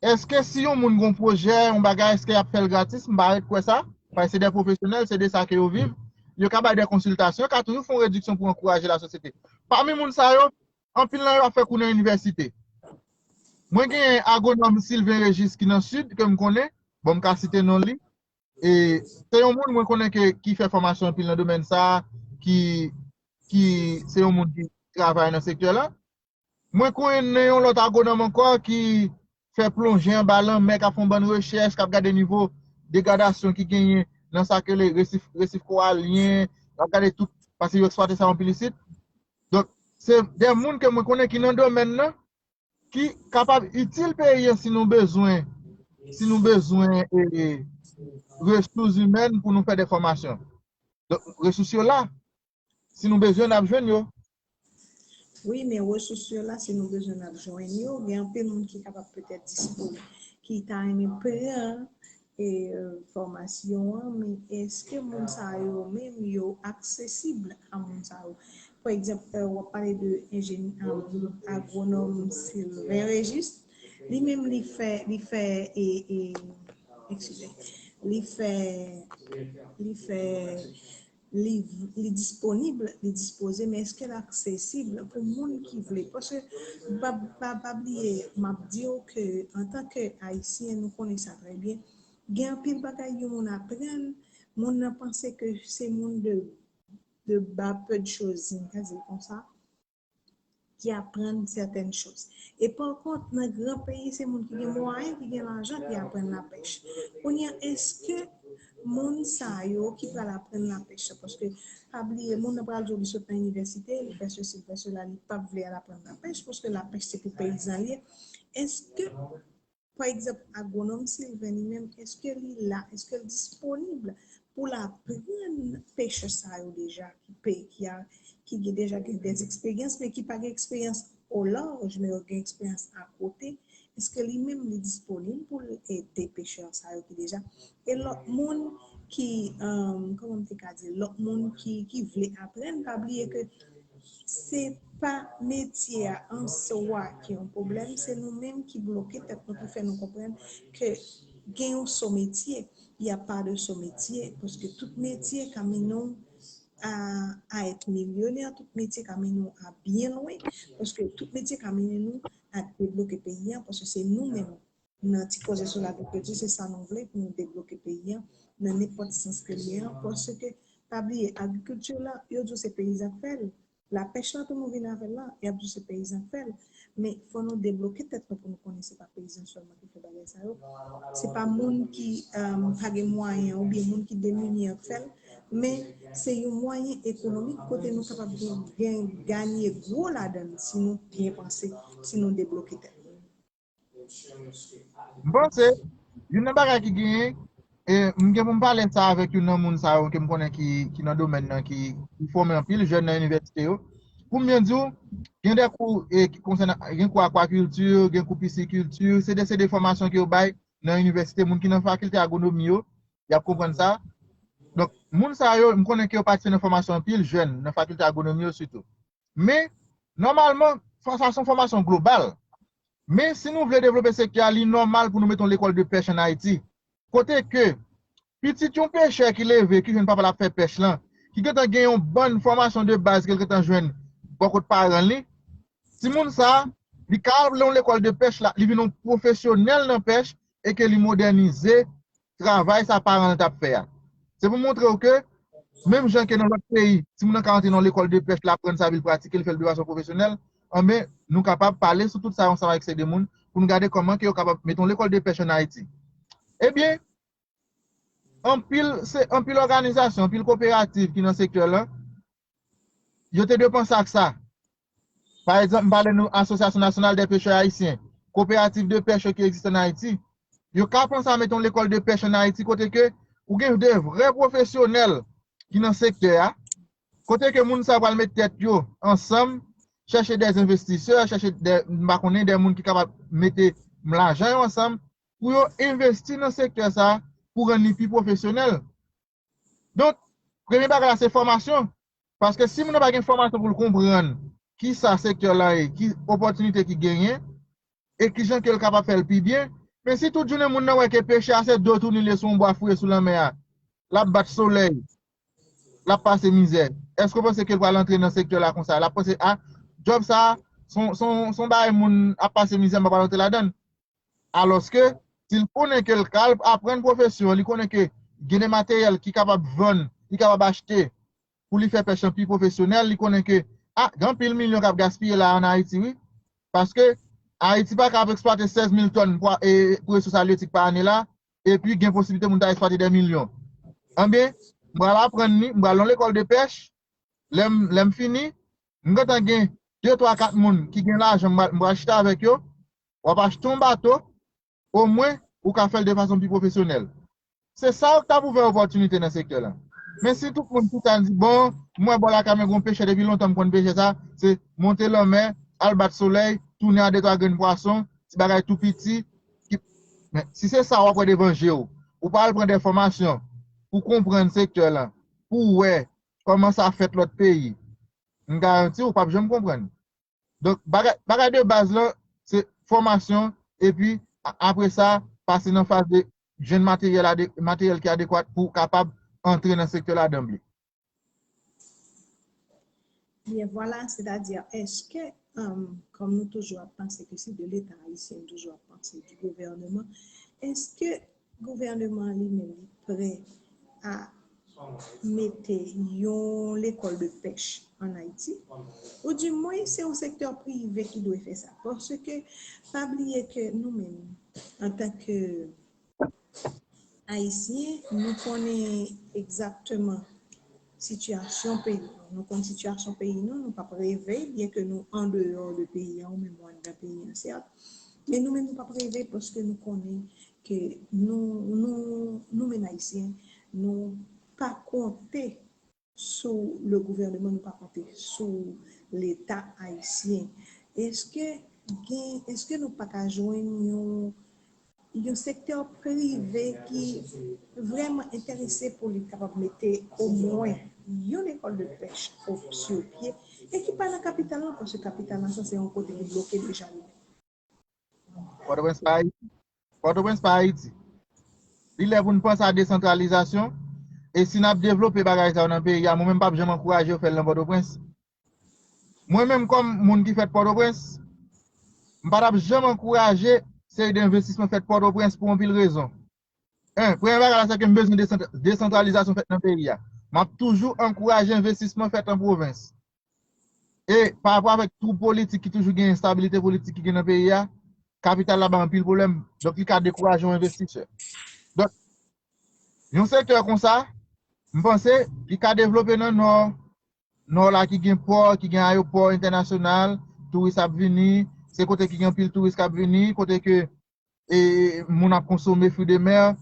èske si yon moun gen yon pwojè, yon bagay, èske y ap fè l gratis? M pa ret kwè sa. Paske se de pwofesyonèl, se de sa ke yo viv. Yo ka bay de konsiltasyon, yo ka toujou fè yon rediksyon pou ankouraje lasosyete. Pami moun sa yo, anpil nan yo ap fè kou nan inivèsite. Mwen gen agwonòm Sylvain Régis ki nan Sid, ke m konnen. Bon, m ka site non li. E se yon moun mwen konnen ke, ki fè fòmasyon anpil nan domèn sa, ki, ki se yon moun ki travay nan sektè la. Mwen konnen yon lòt agwonòm ankò ki fè plonje anba lanmè, k ap fè yon bann rechèch, k ap gade nivo degradasyon ki genyen nan sa ke le resif, resif kowalyen, k ap gade tout, paske yo eksplwate sa anpil isit. Donk, se de moun ke mwen konnen ki nan domèn nan, ki kapab itil peyi an si nou bezwen, si nou bezwen e, resous imèn pou nou fè de fòmasyon. Donk, resous yo la. Si nou bezwen, n ap jwenn yo. Wi, men resous yo la, si nou bezwen, n ap jwenn yo. Gen anpil moun ki kapab petèt dispo, ki ta renmen pran e, fòmasyon an, men èske moun sa yo menm yo aksesib a moun sa yo? Pa egzanp, w ap pale de enjeni, agwonòm Sylvain Régis, li menm li fè, li fè, e, e, eskize, li fè, li fè, li, li disponib, li dispoze, men èske l aksesib pou moun ki vle? Paske, pa, pa, pa bliye, m ap di w ke antanke Ayisyen, nou konnen sa trè byen, gen anpil bagay yon moun aprann, moun nan panse ke se moun de, de bas peu de choses, m ka di l konsa, ki aprann sètèn choz. E pa kont, nan gran peyi, se moun ki gen mwayen, ki gen lajan, ki aprann lapèch. Kounye a, èske moun sa yo ki pral aprann lapèch la, paske, pa bliye, moun nan pral di w li sot nan inivèsite, li fè sesi, li fè sela, li p ap vle al aprann lapèch, paske lapèch se pou peyizan li ye. Èske Pa egzanp, agwonòm Sylvain li menm, èske li la, èske l disponib pou l aprann pechè sa yo deja, ki pe, ki a, ki gen deja gen dè eksperyans, men ki pa gen eksperyans o laj, men yo gen eksperyans akote, èske li menm li disponib pou l ede pechè sa yo ki deja? E lòt moun ki, um, kòman m te ka di, lòt moun ki, ki vle aprann, pa bliye ke se pa metye a an swa ki yon pwoblèm, se nou menm ki bloke tèt nou, ki fè nou konprann ke gen yon so metye, y a pas de so metye, paske tout metye ka mennen w a, a èt milyonè, tout metye ka mennen w a byen lwen, paske tout metye ka mennen nou a debloke peyi a, paske se nou menm nan ti koze sou lagrikilti, se sa nou vle pou nou debloke peyi a nan nenpòt sans ke l ye a, paske pa bliye, agrikilti la, yo di w se peyizan k fè l, lapèch la tou nou vin avè l la, y ap di w se peyizan k fè l, men fò nou debloke tèt nou pou nou konnen se pa peyizan sèlman ki fè bagay sa yo, se pa moun ki, um, pa gen mwayen oubyen moun ki demini an k fè l, men se yon mwayen ekonomik kote nou kapab gen, gen, ganye gwo ladan l si nou byen panse, si nou debloke tèt nou. M panse, youn nan bagay ki genyen, e m gen pou m pale sa avèk youn nan moun sa yo ke m konnen ki, ki nan domèn nan, ki, ki fòme anpil jèn nan inivèsite yo. Pou m byen di w, gen de kou, e, ki konsène, gen kou akwakilti, gen kou pisikilti, se de, se de fòmasyon ke yo bay nan inivèsite, moun ki nan fakilte agwonomi yo, Y ap konprann sa. Donk, moun sa yo, m konnen ke yo patisipe nan fòmasyon anpil jèn, nan fakilte agwonomi yo sitou. Men, nòmalman, fò- sa se yon fòmasyon global. Men, si nou vle devlope sektè a, li nòmal pou nou mete yon lekòl de pèch ann Ayiti. Kote ke pitit yon pechè ki leve, ki jwenn papa l ap fè pèch lan, ki gentan gen yon bann fòmasyon de baz ke l gentan jwenn bò kot paran li, timoun sa, li ka al nan yon lekòl de pèch la, li vin yon pwofesyonèl nan pèch e ke li modènize travay sa paran l t ap fè a. Se pou montre w ke, menm jan ke nan lòt peyi, timoun nan ka antre nan yon lekòl de pèch, l aprann sa, epi l pratike, l fè l de fason pwofesyonèl, anben, nou kapab pale sou tout sa ansanm avèk se de moun, pou nou gade kòman ke yo kapab mete yon lekòl de pèch ann Ayiti. Ebyen, anpil, se anpil òganizasyon, anpil koperativ ki nan sektè lan, yo te dwe panse ak sa. Pa egzanp, m pale nou Association Nationale des Pêcheurs Haïtiens, koperativ de pèch yo ki egziste ann Ayiti. Yo ka panse a mete yon lekòl de pèch ann Ayiti kote ke ou gen de vrè pwofesyonèl ki nan sektè a, kote ke moun sa yo pral met tèt yo ansanm, chèche de envestisè, chèche de, m pa konnen, de moun ki kapab mete lajan yo ansanm pou yo envesti nan sektè sa pou rann li pi pwofesyonèl. Donk, premye bagay la se fòmasyon. Paske si moun nan pa gen fòmasyon pou l konprann ki sa sektè la ye, ki opòtinite ki genyen, e ki jan ke l kapab fè l pi byen, men si tout jounen moun nan wè ke pechè a se do touni l ye sou yon bwa fouye sou lanmè a, l ap bat solèy, l ap pase mizè, èske w panse ke l pral antre nan sektè la konsa? L ap panse, a, djòb sa a, se yon, se yon, se yon bagay moun ap pase mizè, m pa pral antre ladan l. Alòske, si l konnen ke l ka al aprann pwofesyon, li konnen ke gen de materyèl ki kapab vann, li kapab achte pou li fè pèch lan pi pwofesyonèl, li konnen ke, a, gen anpil milyon k ap gaspiye la ann Ayiti, wi. Paske Ayiti pa ka ap eksplwate sèz mil tòn pwa, e, pou resous alyetik pa ane la, epi gen posiblite moun ta eksplwate dè milyon. Anben, m pral aprann li, m pral nan lekòl de pèch, lè m, lè m fini, m gentan gen de, twa, kat moun ki gen lajan, m pral, m pral chita avèk yo, w ap achte yon bato, omwen, ou ka fè l de fason pi pwofesyonèl. Se sa k t ap ouvè opòtinite nan sektè lan. Men si tout moun chita di, bon, m wè bò lakay mwen gen yon pechè depi lontan m konn pechè sa, se monte lanmè, al bat solèy, tounen a de twa grenn pwason, ti bagay tou piti. Ki, men si se sa w ap wè devan je w, ou pa al pran de fòmasyon pou konprann sektè lan, pou w wè kòman sa fèt lòt peyi, m garanti w, w p ap janm konprann. Donk, bagay, bagay de baz lan, se fòmasyon, epi a- apre sa, pase nan faz de jwenn materyèl ade- materyèl ki adekwat pou w kapab antre nan sektè la danble. Byen, vwala, sètadi, èske, um, kòm nou toujou ap panse ke se de Leta ayisyen, nou toujou ap panse du gouvèneman, èske gouvèneman an li menm li prè a mete yon lekòl de pèch ann Ayiti, oudimwen se yon sektè prive ki dwe fè sa. Paske, pa bliye ke nou menm, antanke Ayisyen, nou konnen egzakteman sitiyasyon peyi nou. Nou konn sitiyasyon peyi nou, nou p ap reve, byenke nou andeyò de peyi a, ou menm ou anndan peyi a, sèt. Men nou menm nou p ap reve paske nou konnen ke nou, nou, nou menm Ayisyen, nou pa konte sou le gouvèneman, nou pa konte sou Leta ayisyen. Èske gen, èske nou pa ka jwenn yon, yon sektè prive ki vrèman enterese pou li kapab mete omwen yon lekòl de pèch o- sou pye e ki pa nan kapital lan, paske kapital lan sa se yon kote ki bloke deja li menm. Pòtoprens pa Ayiti. Pòtoprens pa Ayiti. Li lè pou n panse a desantralizasyon. E si n ap devlope bagay sa yo nan peyi a, mwen menm m p ap janm ankouraje yo fè l nan Pòtoprens. Mwen menm kòm moun ki fèt Pòtoprens, m pa t ap janm ankouraje seri de envestisman fèt Pòtoprens pou anpil rezon. En, premye bagay la se ke m bezwen desant- desantralizasyon fèt nan peyi a. M ap toujou ankouraje envestisman fèt an pwovens. E pa rapò avèk twou politik ki toujou gen, enstabilite politik ki gen nan peyi a, kapital la bay anpil pwoblèm. Donk, li ka dekouraje yon envestisè. Donk, yon sektè konsa, m panse, li ka devlope nan Nò. Nò la ki gen pò, ki gen ayewopò entènasyonal, touris ap vini, se kote ki gen anpil touris k ap vini, kote ke e moun ap konsome fri de mè.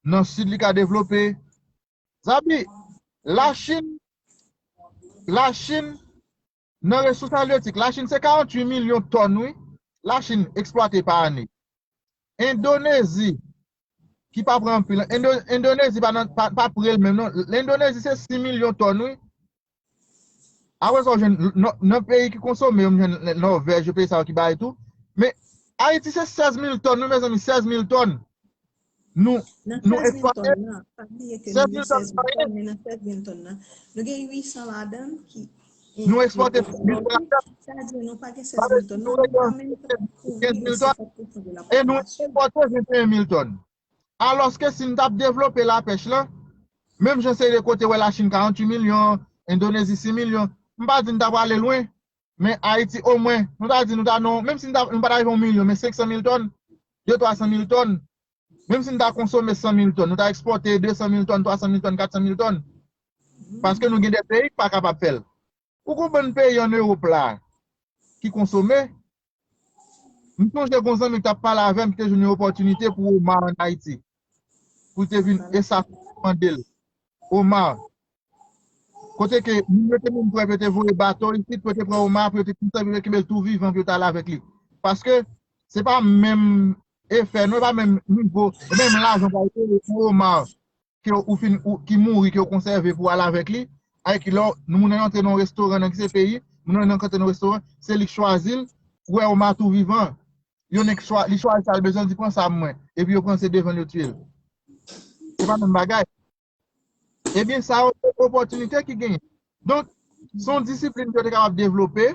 Nan Sid, li ka devlope. Zabi, Lachin, Lachin, nan resous alyetik, Lachin se karanntuit milyon tòn, wi, Lachin eksplwate pa ane. Endonezi, ki pa pran anpil. Indo, Endonezi pa, nan, pa, pa pre l menm non. Endonezi se sis milyon tòn, wi. Apre sa, w jwenn nan, nan peyi ki konsome, yo jwenn Nòvèj, yo peyi sa yo ki bay tou. Men Ayiti se sèz mil tòn, wi, mezanmi, sèz mil tòn. Nou, nou eksplwate sèz mil tòn, men nan sèz mil tòn nan, nou gen uit san ladan l ki nou eksplwate sèz mil tòn ladan l. Sa vle di nou pa gen sèz mil tòn, non, nou pa menm ka kouvri kenz mil tòn. E nou eksplwate venteyen mil tòn. Alòske si n t ap devlope lapèch lan, menm jan se de kote wè Lachin karanntuit milyon, Endonezi sis milyon, m pa di n ta prale lwen, men Ayiti omwen, nou ta di nou ta non, menm si n ta, nou pa ta rive yon milyon, men senk san mil tòn, de twa san mil tòn, menm si n ta konsome san mil tòn, nou ta ekspòte de san mil tòn, twa san mil tòn, kat san mil tòn. Paske nou gen de peyi ki pa kapab fè l. Ou konprann peyi ann Ewòp la ki konsome? M sonje gon zanmi ki t ap pale avè m ki te jwenn yon opòtinite pou Omar ann Ayiti. Pou l te vin e sa mande l. Omar. Kote ke moun yo te menm prè pou yo te voye bato isit, pou yo te pran Omar, pou yo te konsa, pou yo te kenbe l tou vivan, pou yo te ale avèk li. Paske se pa menm efè, non, e pa menm nivo, menm lajan pa yo te yon Omar ke ou fin, ou, ki mouri, ke ou konsève pou al avèk li, avèk lè nou moun nan antre nan yon restoran nan ki se peyi, moun nan antre nan yon restoran, se li k chwazi l, ou wè Omar tou vivan, yon nèg chwa, li chwazi sa l bezwen, di pran sa mwen, epi yo pran se devan l yo tiye l. Se pa menm bagay. Ebyen, sa yo se opòtinite ki genyen. Donk, se yon disiplin ke yo te kapab devlope,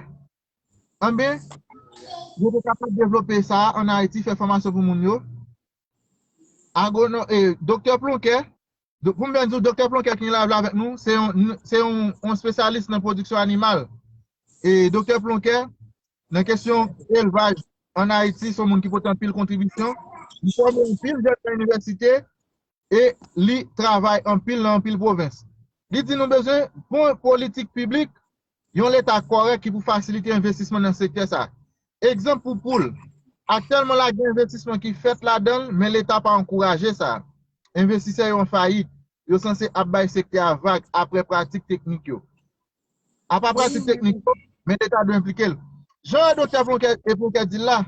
anben, yo te kapab devlope sa ann Ayiti, fè fòmasyon pou moun yo. Agwono, e, Doktè Plonkè, do, pou m byen di w, Doktè Plonkè ki gen la avèk nou, se yon, se yon, yon espesyalis nan pwodiksyon animal. E Doktè Plonkè, nan kesyon elvaj ann Ayiti, se yon moun ki pote anpil kontribisyon. Li fòme anpil jèn nan inivèsite e li travay anpil nan anpil pwovens. Li di nou bezwen bon politik piblik, yon Leta kòrèk ki pou fasilite envestisman nan sektè sa. Egzanp pou poul, aktyèlman la gen envestisman ki fèt ladan l, men Leta pa ankouraje sa. Envestisè yo an fayit, yo sanse ap bay sektè a vag apre pratik teknik yo. Apa pratik teknik yo, men Leta dwe enplike l. Jan Doktè Plonkè, e Plonkè di l la,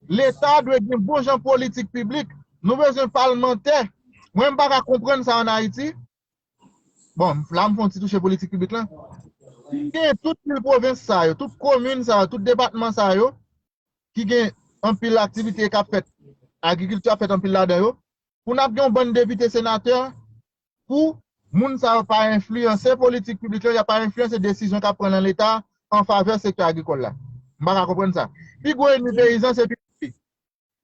Leta dwe gen bon jan politik piblik. Nou bezwen palmantè. Mwen, m pa ka konprann sa ann Ayiti. Bon, la m fè yon ti touche politik piblik lan. Gen tout vil pwovens sa yo, tout komin sa yo, tout depatman sa yo, ki gen anpil aktivite k ap fèt, agrikilti ap fèt anpil ladan yo, pou n ap gen yon bann depite, senatè, pou moun sa yo pa enfliyanse politik piblik yo, y a pa enfliyanse desizyon k ap pran nan Leta an favè sektè agrikòl la. M pa ka konprann sa. Pi gwo ènmi peyizan se pitit li.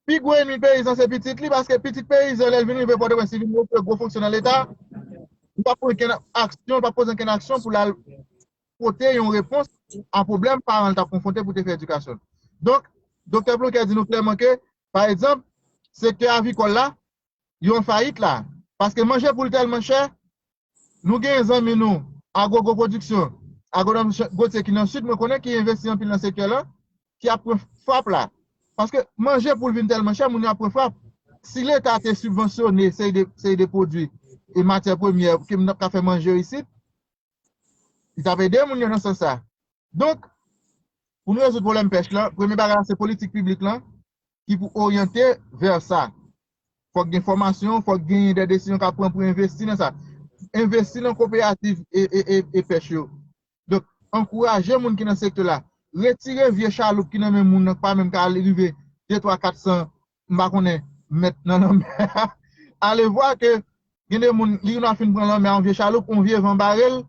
Pi gwo ènmi peyizan se pitit li, paske pitit peyizan, lè l vin rive Pòtoprens, li vin retwouve gwo fonksyon nan Leta, li p ap pran okenn aksyon, li p ap poze okenn aksyon pou l al pote yon repons a pwoblèm paran l t ap konfwonte pou te fè edikasyon l. Donk, Doktè Plonkè di nou klèman ke, pa egzanp, sektè avikòl la, yo an fayit la. Paske manje poul tèlman chè, nou gen zanmi nou, Agrogo Pwodiksyon, Agwonòm Gauthier ki nan Sid, mwen konnen ki envesti anpil nan sektè la, ki ap pran frap la. Paske manje poul vin tèlman chè, moun yo ap pran frap. Si Leta te sibvansyone seri de, seri de pwodui e matyè premyè ke n ap ka fè manje yo isit, li t ap ede moun yo nan sans sa. Donk, pou nou rezoud pwoblèm pèch lan, premye bagay la se politik piblik lan ki pou oryante vè sa. Fòk gen fòmasyon, fòk genyen de desizyon k ap pran pou envesti nan sa. Envesti nan kooperativ e, e, e, e pèch yo. Donk, ankouraje moun ki nan sektè la. Retire vye chaloup ki nan men moun nan, k pa menm ka rive de, twa, kat san, m pa konnen, mèt nan lanmè a. Ale vwa ke gen de moun, li gen dwa fin pran lanmè a, yon vye chaloup, yon vye van bare l,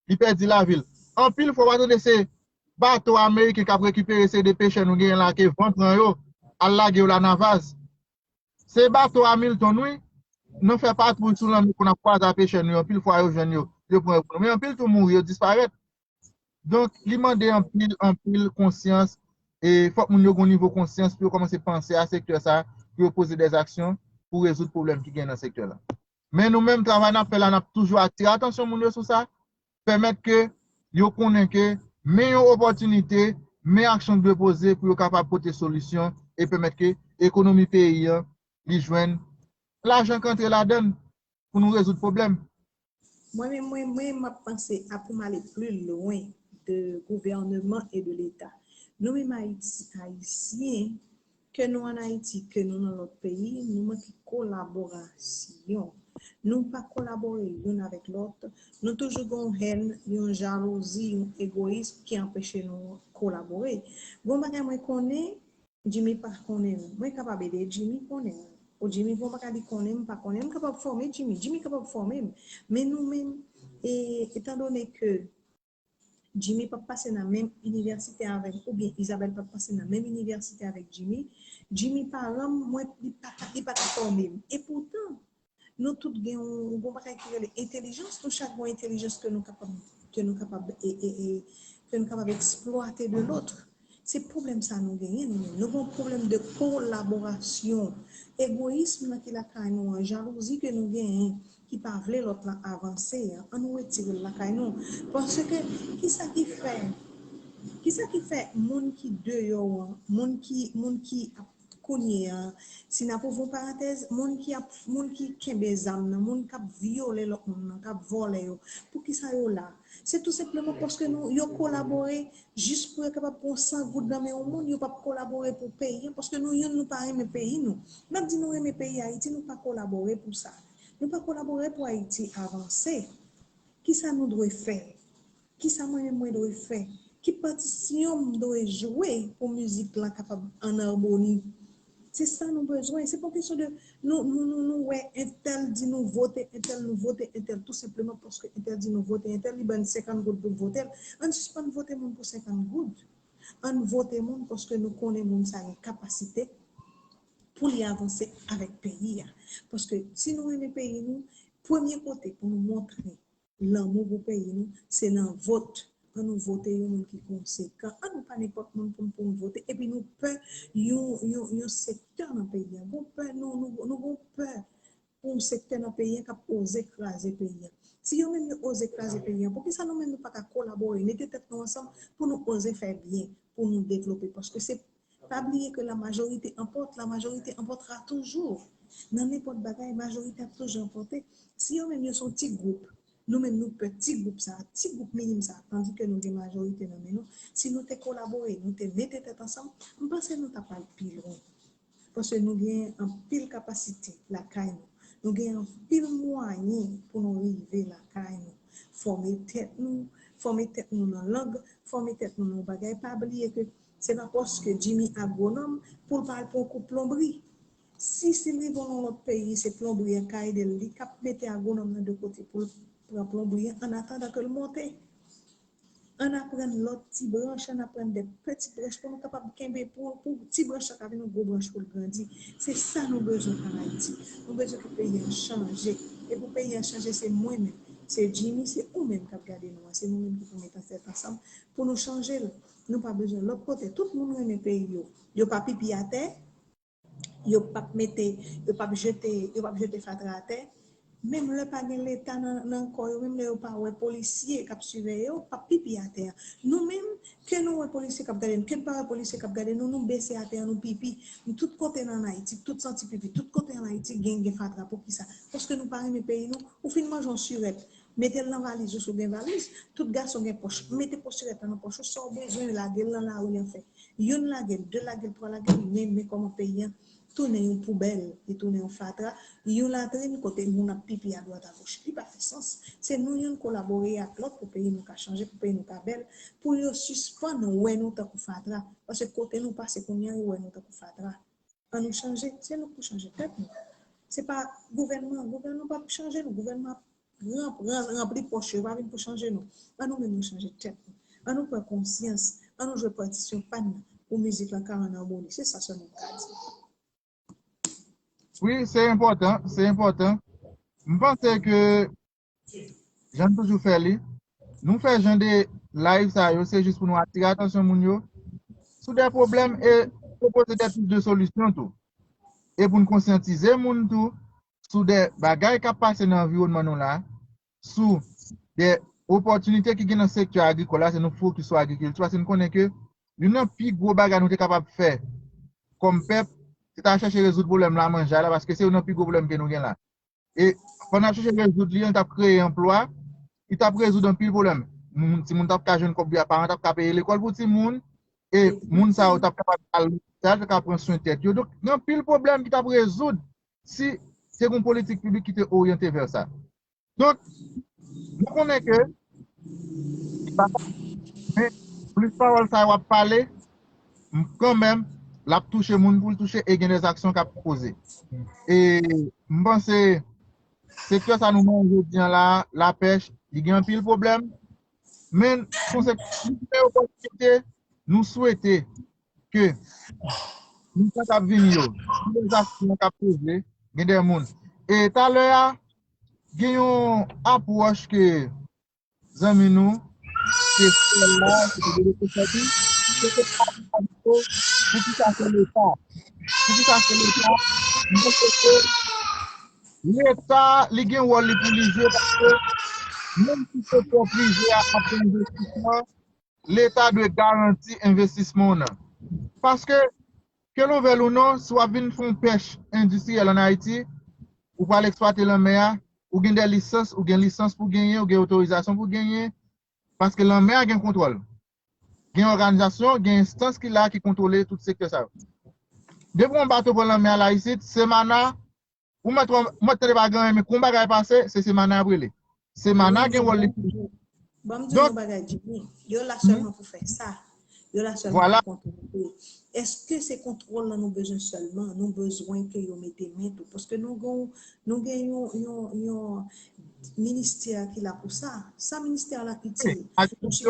li pèdi lavi l. Anpil fwa, w a tande se bato ameriken k ap rekipere se de pechè nou genyen la, ke van pran yo, al lage yo Lanavaz. Se bato Hamilton, wi. Nan fè patwouy sou lanmè, pou n ap kwaze a pechè nou yo. Anpil fwa, yo jwenn yo, yo pran yo pou nou. Men anpil tou mouri, yo disparèt. Donk, li mande anpil, anpil konsyans. E fòk moun yo gen yon nivo konsyans pou yo kòmanse panse a sektè sa, pou yo poze dèzaksyon pou rezoud pwoblèm ki gen nan sektè la. Men nou menm, travay n ap fè la, n ap toujou atire atansyon moun yo sou sa, pèmèt ke yo konnen ke men yon opòtinite, men aksyon k dwe poze pou yo kapab pote solisyon e pèmèt ke ekonomi peyi an, li jwenn lajan k antre ladan l pou nou rezoud pwoblèm. Mwen menm, mwen, mwen, m ap panse a pou m ale pli lwen de gouvèneman e de Leta. Nou menm Ayiti, Ayisyen, Ke nou ann Ayiti, ke nou nan lòt peyi, nou manke kolaborasyon. Nou pa kolabore youn avèk lòt. Nou toujou gen yon hèn, yon jalouzi, yon egoyis ki anpeche nou kolabore. Gon bagay mwen konnen, Jimmy pa konnen l. Mwen kapab ede Jimmy konnen l. Ou Jimmy, gon bagay li konnen, m pa konnen, m kapab fòme Jimmy. Jimmy kapab fòme m. Men nou menm, e, etandone ke Jimmy p ap pase nan menm inivèsite avè m, oubyen Isabelle p ap pase nan menm inivèsite avèk Jimmy, Jimmy paran m, mwen, li pa ka, li pa ka fòme m. Epoutan, nou tout gen yon, yon bagay ki rele entèlijans, nou chak gen yon entèlijans ke nou kapab, ke nou kapab, e, e, e, ke nou kapab eksplwate de lòt. Se pwoblèm sa nou genyen nou menm. Nou gen yon pwoblèm de kolaborasyon. Egoyism nan ki lakay nou an, jalouzi ke nou genyen, ki pa vle lòt lan avanse an, ann nou retire l lakay nou. Paske, kisa ki fè, kisa ki fè moun ki deyò an, moun ki, moun ki ap kounye a, si n ap ouvri yon parantèz, moun ki ap, moun ki kenbe zam nan, moun k ap vyole lòt moun nan, k ap vòlè yo, poukisa yo la? Se tou senpleman paske nou, yo kolabore jis pou yo kapab pran san goud nan men yon moun, yo p ap kolabore pou peyi an, paske nou youn, nou pa renmen peyi nou. N ap di nou renmen peyi Ayiti, nou pa kolabore pou sa. Nou pa kolabore pou Ayiti avanse. Kisa nou dwe fè? Kisa mwen menm mwen dwe fè? Ki patisyon m dwe jwe pou mizik lan kapab ann amoni? Se sa nou bezwen. Se pa kesyon de nou, nou, nou, nou wè entèl di nou vote entèl, nou vote entèl, tou senpleman paske entèl di nou vote entèl, li ban n senkant goud pou n vote l. Ann sispann vote moun pou senkant goud. Ann vote moun paske nou konnen moun sa gen kapasite pou li avanse avèk peyi a. Paske si nou renmen peyi nou, premye kote pou nou montre lanmou pou peyi nou, se nan vot. Ann nou vote yon moun ki konsekan. Ann nou pa nenpòt moun pou n, pou n vote. Epi nou pè yon, yon, yon sektè nan peyi a. Gon pè, nou, nou, nou gon pè pou yon sektè nan peyi a k ap oze kraze peyi a. Si yo menm yo oze kraze peyi a, poukisa nou menm nou pa ka kolabore, mete tèt nou ansanm pou nou oze fè byen, pou nou devlope? Paske se, pa bliye ke la majorité emporte, la majorité emportera toujours. Nan nenpòt bagay, majorite ap toujou anpòte. Si yo menm yo se yon ti gwoup, nou menm nou pè ti gwoup sa, ti gwoup minim sa, tandi ke nou gen majorite nan men nou, si nou te kolabore, nou te mete tèt ansanm, m panse nou ta pral pi lwen. Paske nou gen anpil kapasite lakay nou. Nou gen anpil mwayen pou nou rive lakay nou. Fòme tèt nou, fòme tèt nou nan lang, fòme tèt nou nan yon bagay. Pa bliye ke se pa paske Jimmy agwonòm pou l pa al pran kou plonbri. Si, si l rive nan lòt peyi, se plonbri an ka ede l, li k ap mete agwonòm nan de kote pou l pran plonbri an, an atandan ke l monte. Ann aprann lòt ti branch, ann aprann de peti branch pou nou kapab kenbe pou, pou ti branch la ka vin yon gwo branch pou l grandi. Se sa nou bezwen an Ayiti. Nou bezwen ke peyi an chanje. E pou peyi an chanje, se mwen menm, se Jimmy, se ou menm k ap gade nou an. Se nou menm ki pou mete tèt ansanm pou nou chanje l. Nou pa bezwen lòt kote. Tout moun renmen peyi yo. Yo pa pipi atè. Yo p ap mete, yo p ap jete, yo p ap jete fatra atè. Menm lè pa gen Leta nan, nan kò yo, menm lè yo pa wè polisye k ap siveye yo, p ap pipi atè a. Nou menm, ke nou wè polisye k ap gade nou, ke n pa wè polisye k ap gade nou, nou bese atè a, nou pipi. Nou tout kote nan Ayiti, tout santi pipi, tout kote an Ayiti gen, gen fatra. Poukisa? Paske nou pa renmen peyi nou. Ou fin manje yon sirèt, mete l nan valiz ou si w gen valiz. Tout gason gen pòch. Mete pòch sirèt la nan pòch ou. Sa w bezwen, lage l nan lari an fè. Youn lage l, de lage l, twa lage l, men, men kòman peyi an tounen yon poubèl, li tounen yon fatra, yon latrin kote moun ap pipi adwat agoch. Li pa fè sans. Se nou youn kolabore ak lòt pou peyi nou ka chanje, pou peyi nou ka bèl, pou yo sispann wè nou tankou fatra. Paske kote nou pase kounye a, yo wè nou tankou fatra. Ann nou chanje, se nou k pou chanje tèt nou. Se pa gouvènman an, gouvènman p ap chanje nou, gouvènman ap ranp-, ran-, ranpli pòch yo, yo pa vin pou chanje nou. Ann nou menm nou chanje tèt nou. Ann nou pran konsyans, ann nou jwe patisyon pa n nan pou mizik lan ka ann amoni. Se sa sèlman m ka di. Wi, se enpòtan, se enpòtan. M panse ke, jan n toujou fè li, nou fè jan de live sa yo, se jis pou nou atire atansyon moun yo sou de pwoblèm e pwopoze de pis de solisyon tou. E pou n konsyantize moun tou sou de bagay k ap pase nan anviwònman nou la, sou de opòtinite ki gen nan sektè agrikòl la, se nou fokis sou agrikilti, paske n konnen ke youn nan pi gwo bagay nou te kapab fè kòm pèp, se ta chèche rezoud pwoblèm la manje la, paske se youn nan pi gwo pwoblèm ke nou gen la. E pandan n ap chèche rezoud li an, li t ap kreye anplwa, li t ap rezoud anpil pwoblèm. Moun, timoun t ap ka jwenn kòb, paran t ap ka peye lekòl pou timoun, e moun sa yo t ap kapab al lopital, t ap kapab pran swen tèt yo. Donk, gen anpil pwoblèm ki t ap rezoud si se yon politik piblik ki te oryante vè sa. Donk, nou konnen ke, men plis pawòl sa yo ap pale, m- kanmenm, l ap touche moun pou l touche e gen de aksyon k ap poze. E m panse sektè sa nou menm jodi an la, lapèch, li gen anpil pwoblèm, men se yon sektè ki gen opòtinite, nou swete ke nan tan k ap vini yo, si lè aksyon k ap poze, gen de moun. E talè a, gen yon apwòch ke zanmi nou, ke frè la, ke te dwe fè tou, se te pa pou ki sa se Leta. Pou ki sa se Leta? M panse ke Leta, li gen wòl li pou li jwe, paske menm si sektè prive a ap fè envestisman, Leta dwe garanti envestisman w nan. Paske, ke l vle l ou non, si w ap vin fè yon pèch endistriyèl ann Ayiti, ou pral eksplwate lanmè a, ou gen de lisans, ou gen lisans pou genyen, ou gen otorizasyon pou genyen, paske lanmè a gen kontwòl. Gen òganizasyon, gen enstans ki la ki kontwole tout sektè sa yo. Depi yon bato pran lanmè a la isit, Semana, ou mèt wè, ou mèt tande pa gen anyen, men kou yon bagay pase, se Semana y ap rele. Semana gen wòl li pou jwe. Ban m di w yon bagay, Jimmy. Yo la sèlman pou fè sa. Yo la sèlman pou kontwole. Èske se kontwòl lan nou bezwen sèlman? Nou bezwen ke yo mete men tou. Paske nou gen, nou gen yon, yon, yon ministè ki la pou sa. Sa ministè la itil? Touche,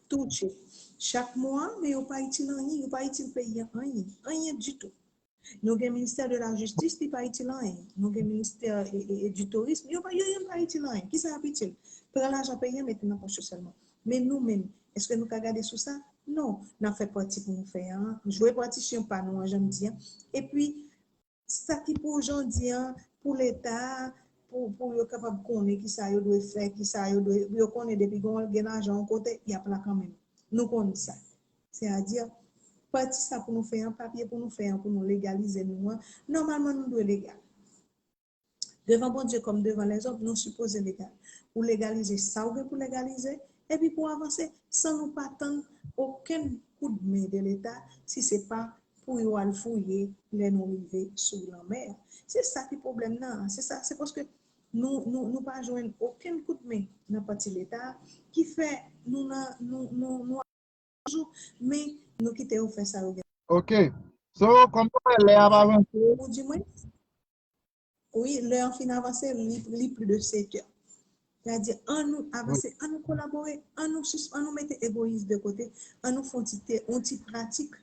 touche. Chak mwa, men yo pa itil anyen. Yo pa itil peyi an anyen. Anyen ditou. Nou gen ministè de la jistis, li pa itil anyen. Nou gen ministè e, e, e, di tourism, yo pa, yo, yo pa itil anyen. Kisa y ap itil? Pran lajan peyi an, mete nan pòch yo sèlman. Men nou menm, èske nou ka gade sou sa? Non. N ap fè pati pou nou fè an, jwe patisyon pa nou an, jan m di an. Epi, sa ki pou jan di an, pou Leta, pou, pou yo kapab konnen kisa yo dwe fè, kisa yo dwe, yo konnen depi gen, gen lajan yon kote, y ap la kanmenm. Nou konn sa. Sètadi, pati sa pou nou fè an, papye pou nou fè an, pou nou legalize nou an, nòmalman nou dwe legal. Devan Bondye kòm devan lèzòm, nou sipoze legal. Ou legalize sa ou gen pou legalize, epi pou avanse, san nou pa tann okenn koudmen de Leta, si se pa pou yo al fouye lè nou rive sou lanmè. Se sa ki pwoblèm nan, se sa, se paske nou, nou, nou pa jwenn okenn koudmen nan pati Leta ki fè nou nan, nou, nou, nou toujou, men nou kite yo fè sa yo gen. Ok. So, kòm nou wè lè ap avanse. Ou di mwen? Wi, lè an fin avanse, li, li plis de sèt è. Sètadi, ann nou avanse, ann nou kolabore, ann nou sis, ann nou mete egoyis de kote, ann nou fè yon ti, te- yon ti pratik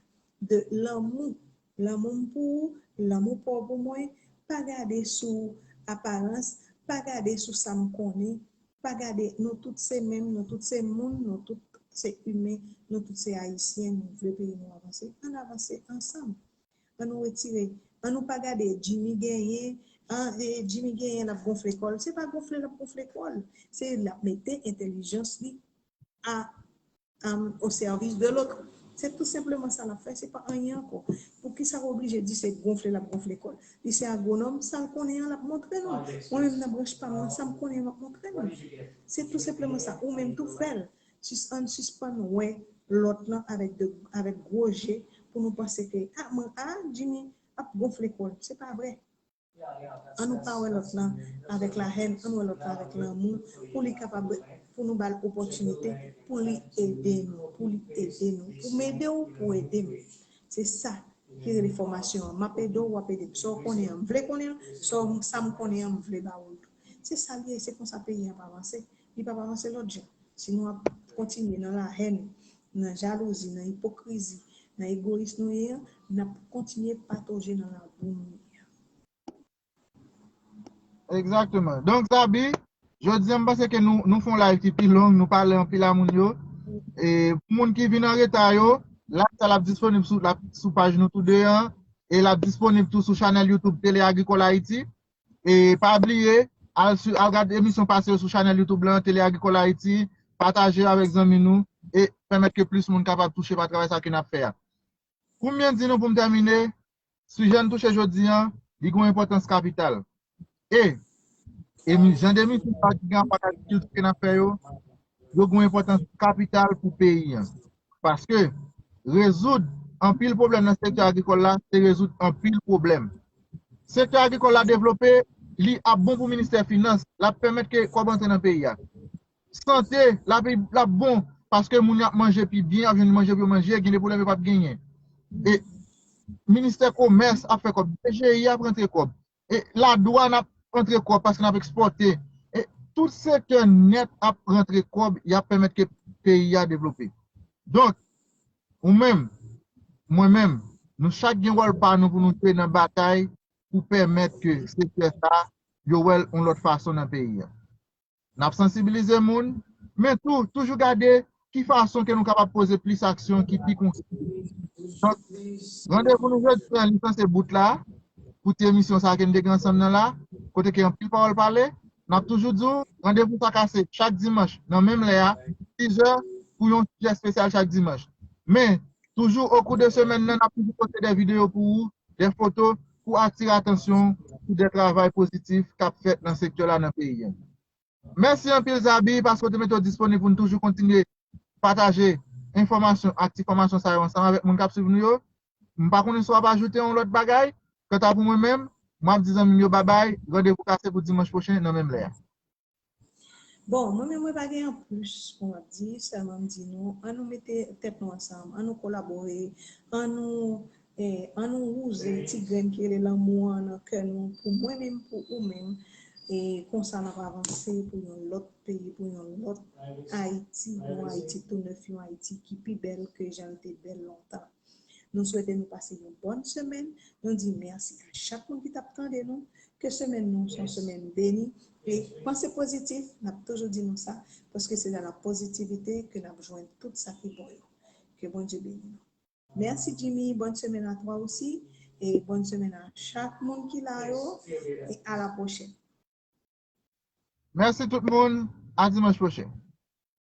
de lanmou. Lanmou m pou ou, lanmou pa w pou mwen, pa gade sou aparans, pa gade sou sa m konnen, pa gade, nou tout se menm, nou tout se moun, nou tout se imen, nou tout se ayisyen, nou vle peyi nou avanse, ann avanse ansanm. Ann nou retire, ann nou pa gade Jimmy genyen, an, e, Jimmy genyen l ap gonfle kò l. Se pa gonfle l ap gonfle kò l, se l ap mete entèlijans li a, a, o sèvis de lòt. Se tou senpleman sa l ap fè, se pa anyen ankò. Poukisa w oblije di se gonfle l ap gonfle kò l? Li se agwonòm, sa l konnen an l ap montre nou. Mwen menm nan branch pa m nan, sa m konnen an m ap montre nou. Se tou senpleman sa. Ou menm tou fè l. Sis, ann sispann wè lòt lan avèk de, avèk gwo je pou nou panse ke, a, mwen, a, Jimmy ap gonfle kò l. Se pa vre. Ann nou pa wè lòt lan avèk lahèn, ann wè lòt lan avèk lanmou, pou li kapab, pou nou ba l opòtinite, pou li ede nou, pou li ede nou, pou m ede w, pou w ede m. Se sa ki rele fòmasyon an. M ap ede w, w ap ede m. Sa w konnen an, m vle konnen l, sa w, sa m konnen an, m vle ba ou l tou. Se sa l ye, se konsa peyi an ap avanse. Li p ap avanse lòt jan. Si nou ap kontinye nan lahèn, nan jalouzi, nan ipokrizi, nan egoyis nou ye an, n ap kontinye patoje nan labou nou ye an. Egzakteman. Donk, Zabi, jodi a, m panse ke nou, nou fè yon live ki pi long, nou pale anpil a moun yo. E pou moun ki vin an reta yo, live sa l ap disponib sou, l ap sou paj nou toude an, e l ap disponib tou sou chanèl YouTube Tele Agrikòl Ayiti. E pa bliye, al, su- al gade emisyon pase yo sou chanèl YouTube lan, Tele Agrikòl Ayiti, pataje avèk zanmi nou, e pèmèt ke plis moun kapab touche pa travay sa ke n ap fè a. Pou m byen di nou, pou m tèmine, sijè n touche jodi an, li gen yon enpòtans kapital. E, e mi- jan de misyon sa ki gen rapò ak agrikilti ke n ap fè yo, yo gen yon enpòtans kapital pou peyi an. Paske rezoud anpil pwoblèm nan sektè agrikòl la, se rezoud anpil pwoblèm. Sektè agrikòl la devlope, li ap bon pou ministè finans, l ap pèmèt ke kòb antre nan peyi a. Sante, l ap, l ap bon, paske moun yo ap manje pi byen, y ap jwenn manje pou yo manje, gen de pwoblèm yo p ap genyen. E ministè komès ap fè kòb, D G I ap rantre kòb. E ladwàn ap rantre kòb paske n ap ekspòte. E tout sektè nèt ap rantre kòb, y ap pèmèt ke peyi a devlope. Donk, ou menm, mwen menm, nou chak gen wòl pa nou pou nou jwe nan batay pou pèmèt ke sektè sa yo wè l yon lòt fason nan peyi a. N ap sansibilize moun, men tou, toujou gade ki fason ke nou kapab poze plis aksyon ki pi konkrè. Donk, randevou nou jodi a, li sanse bout la, pou ti emisyon sa ke n te gen ansanm nan la, kote ke anpil pawòl pale, n ap toujou di w, randevou sa kase chak dimanch, nan menm lè a, sis è, pou yon sijè espesyal chak dimanch. Men, toujou okou de semèn nan, n ap toujou poste de videyo pou ou, de foto, pou atire atansyon sou de travay pozitif k ap fèt nan sektè la nan peyi a. Mèsi anpil, Zabi, paske w te mete w disponib pou n toujou kontinye pataje enfòmasyon ak ti fòmasyon sa yo ansanm avèk moun k ap swiv nou yo. M pa konnen si w ap ajoute yon lòt bagay. Kanta pou mwen menm, m ap di zanmi m yo babay, randevou kase pou dimanch pwochen nan menm lè a. Bon, mwen menm mwen pa gen anplis pou m ap di, sèlman m di nou, ann nou mete tèt nou ansanm, ann nou kolabore, ann nou, eh, ann nou wouze ti grenn ki rele lanmou an nan kè nou, pou mwen menm, pou ou menm, e konsa n ap avanse pou yon lòt peyi, pou yon lòt Ayiti, yon Ayiti tou nèf, yon Ayiti ki pi bèl ke jan l te bèl lontan. Nou swete nou pase yon bòn semèn. Nou di mèsi a chak moun ki t ap tande nou. Ke semèn nou se yon semèn beni. E panse pozitif, n ap toujou di nou sa, paske se nan la pozitivite ke n ap jwenn tout sa ki bon yo. Ke Bondye beni nou. Mèsi Jimmy, bòn semèn a twa osi. E bòn semèn a chak moun ki la yo. E a la pwochèn. Mèsi tout moun, a dimanch pwochen.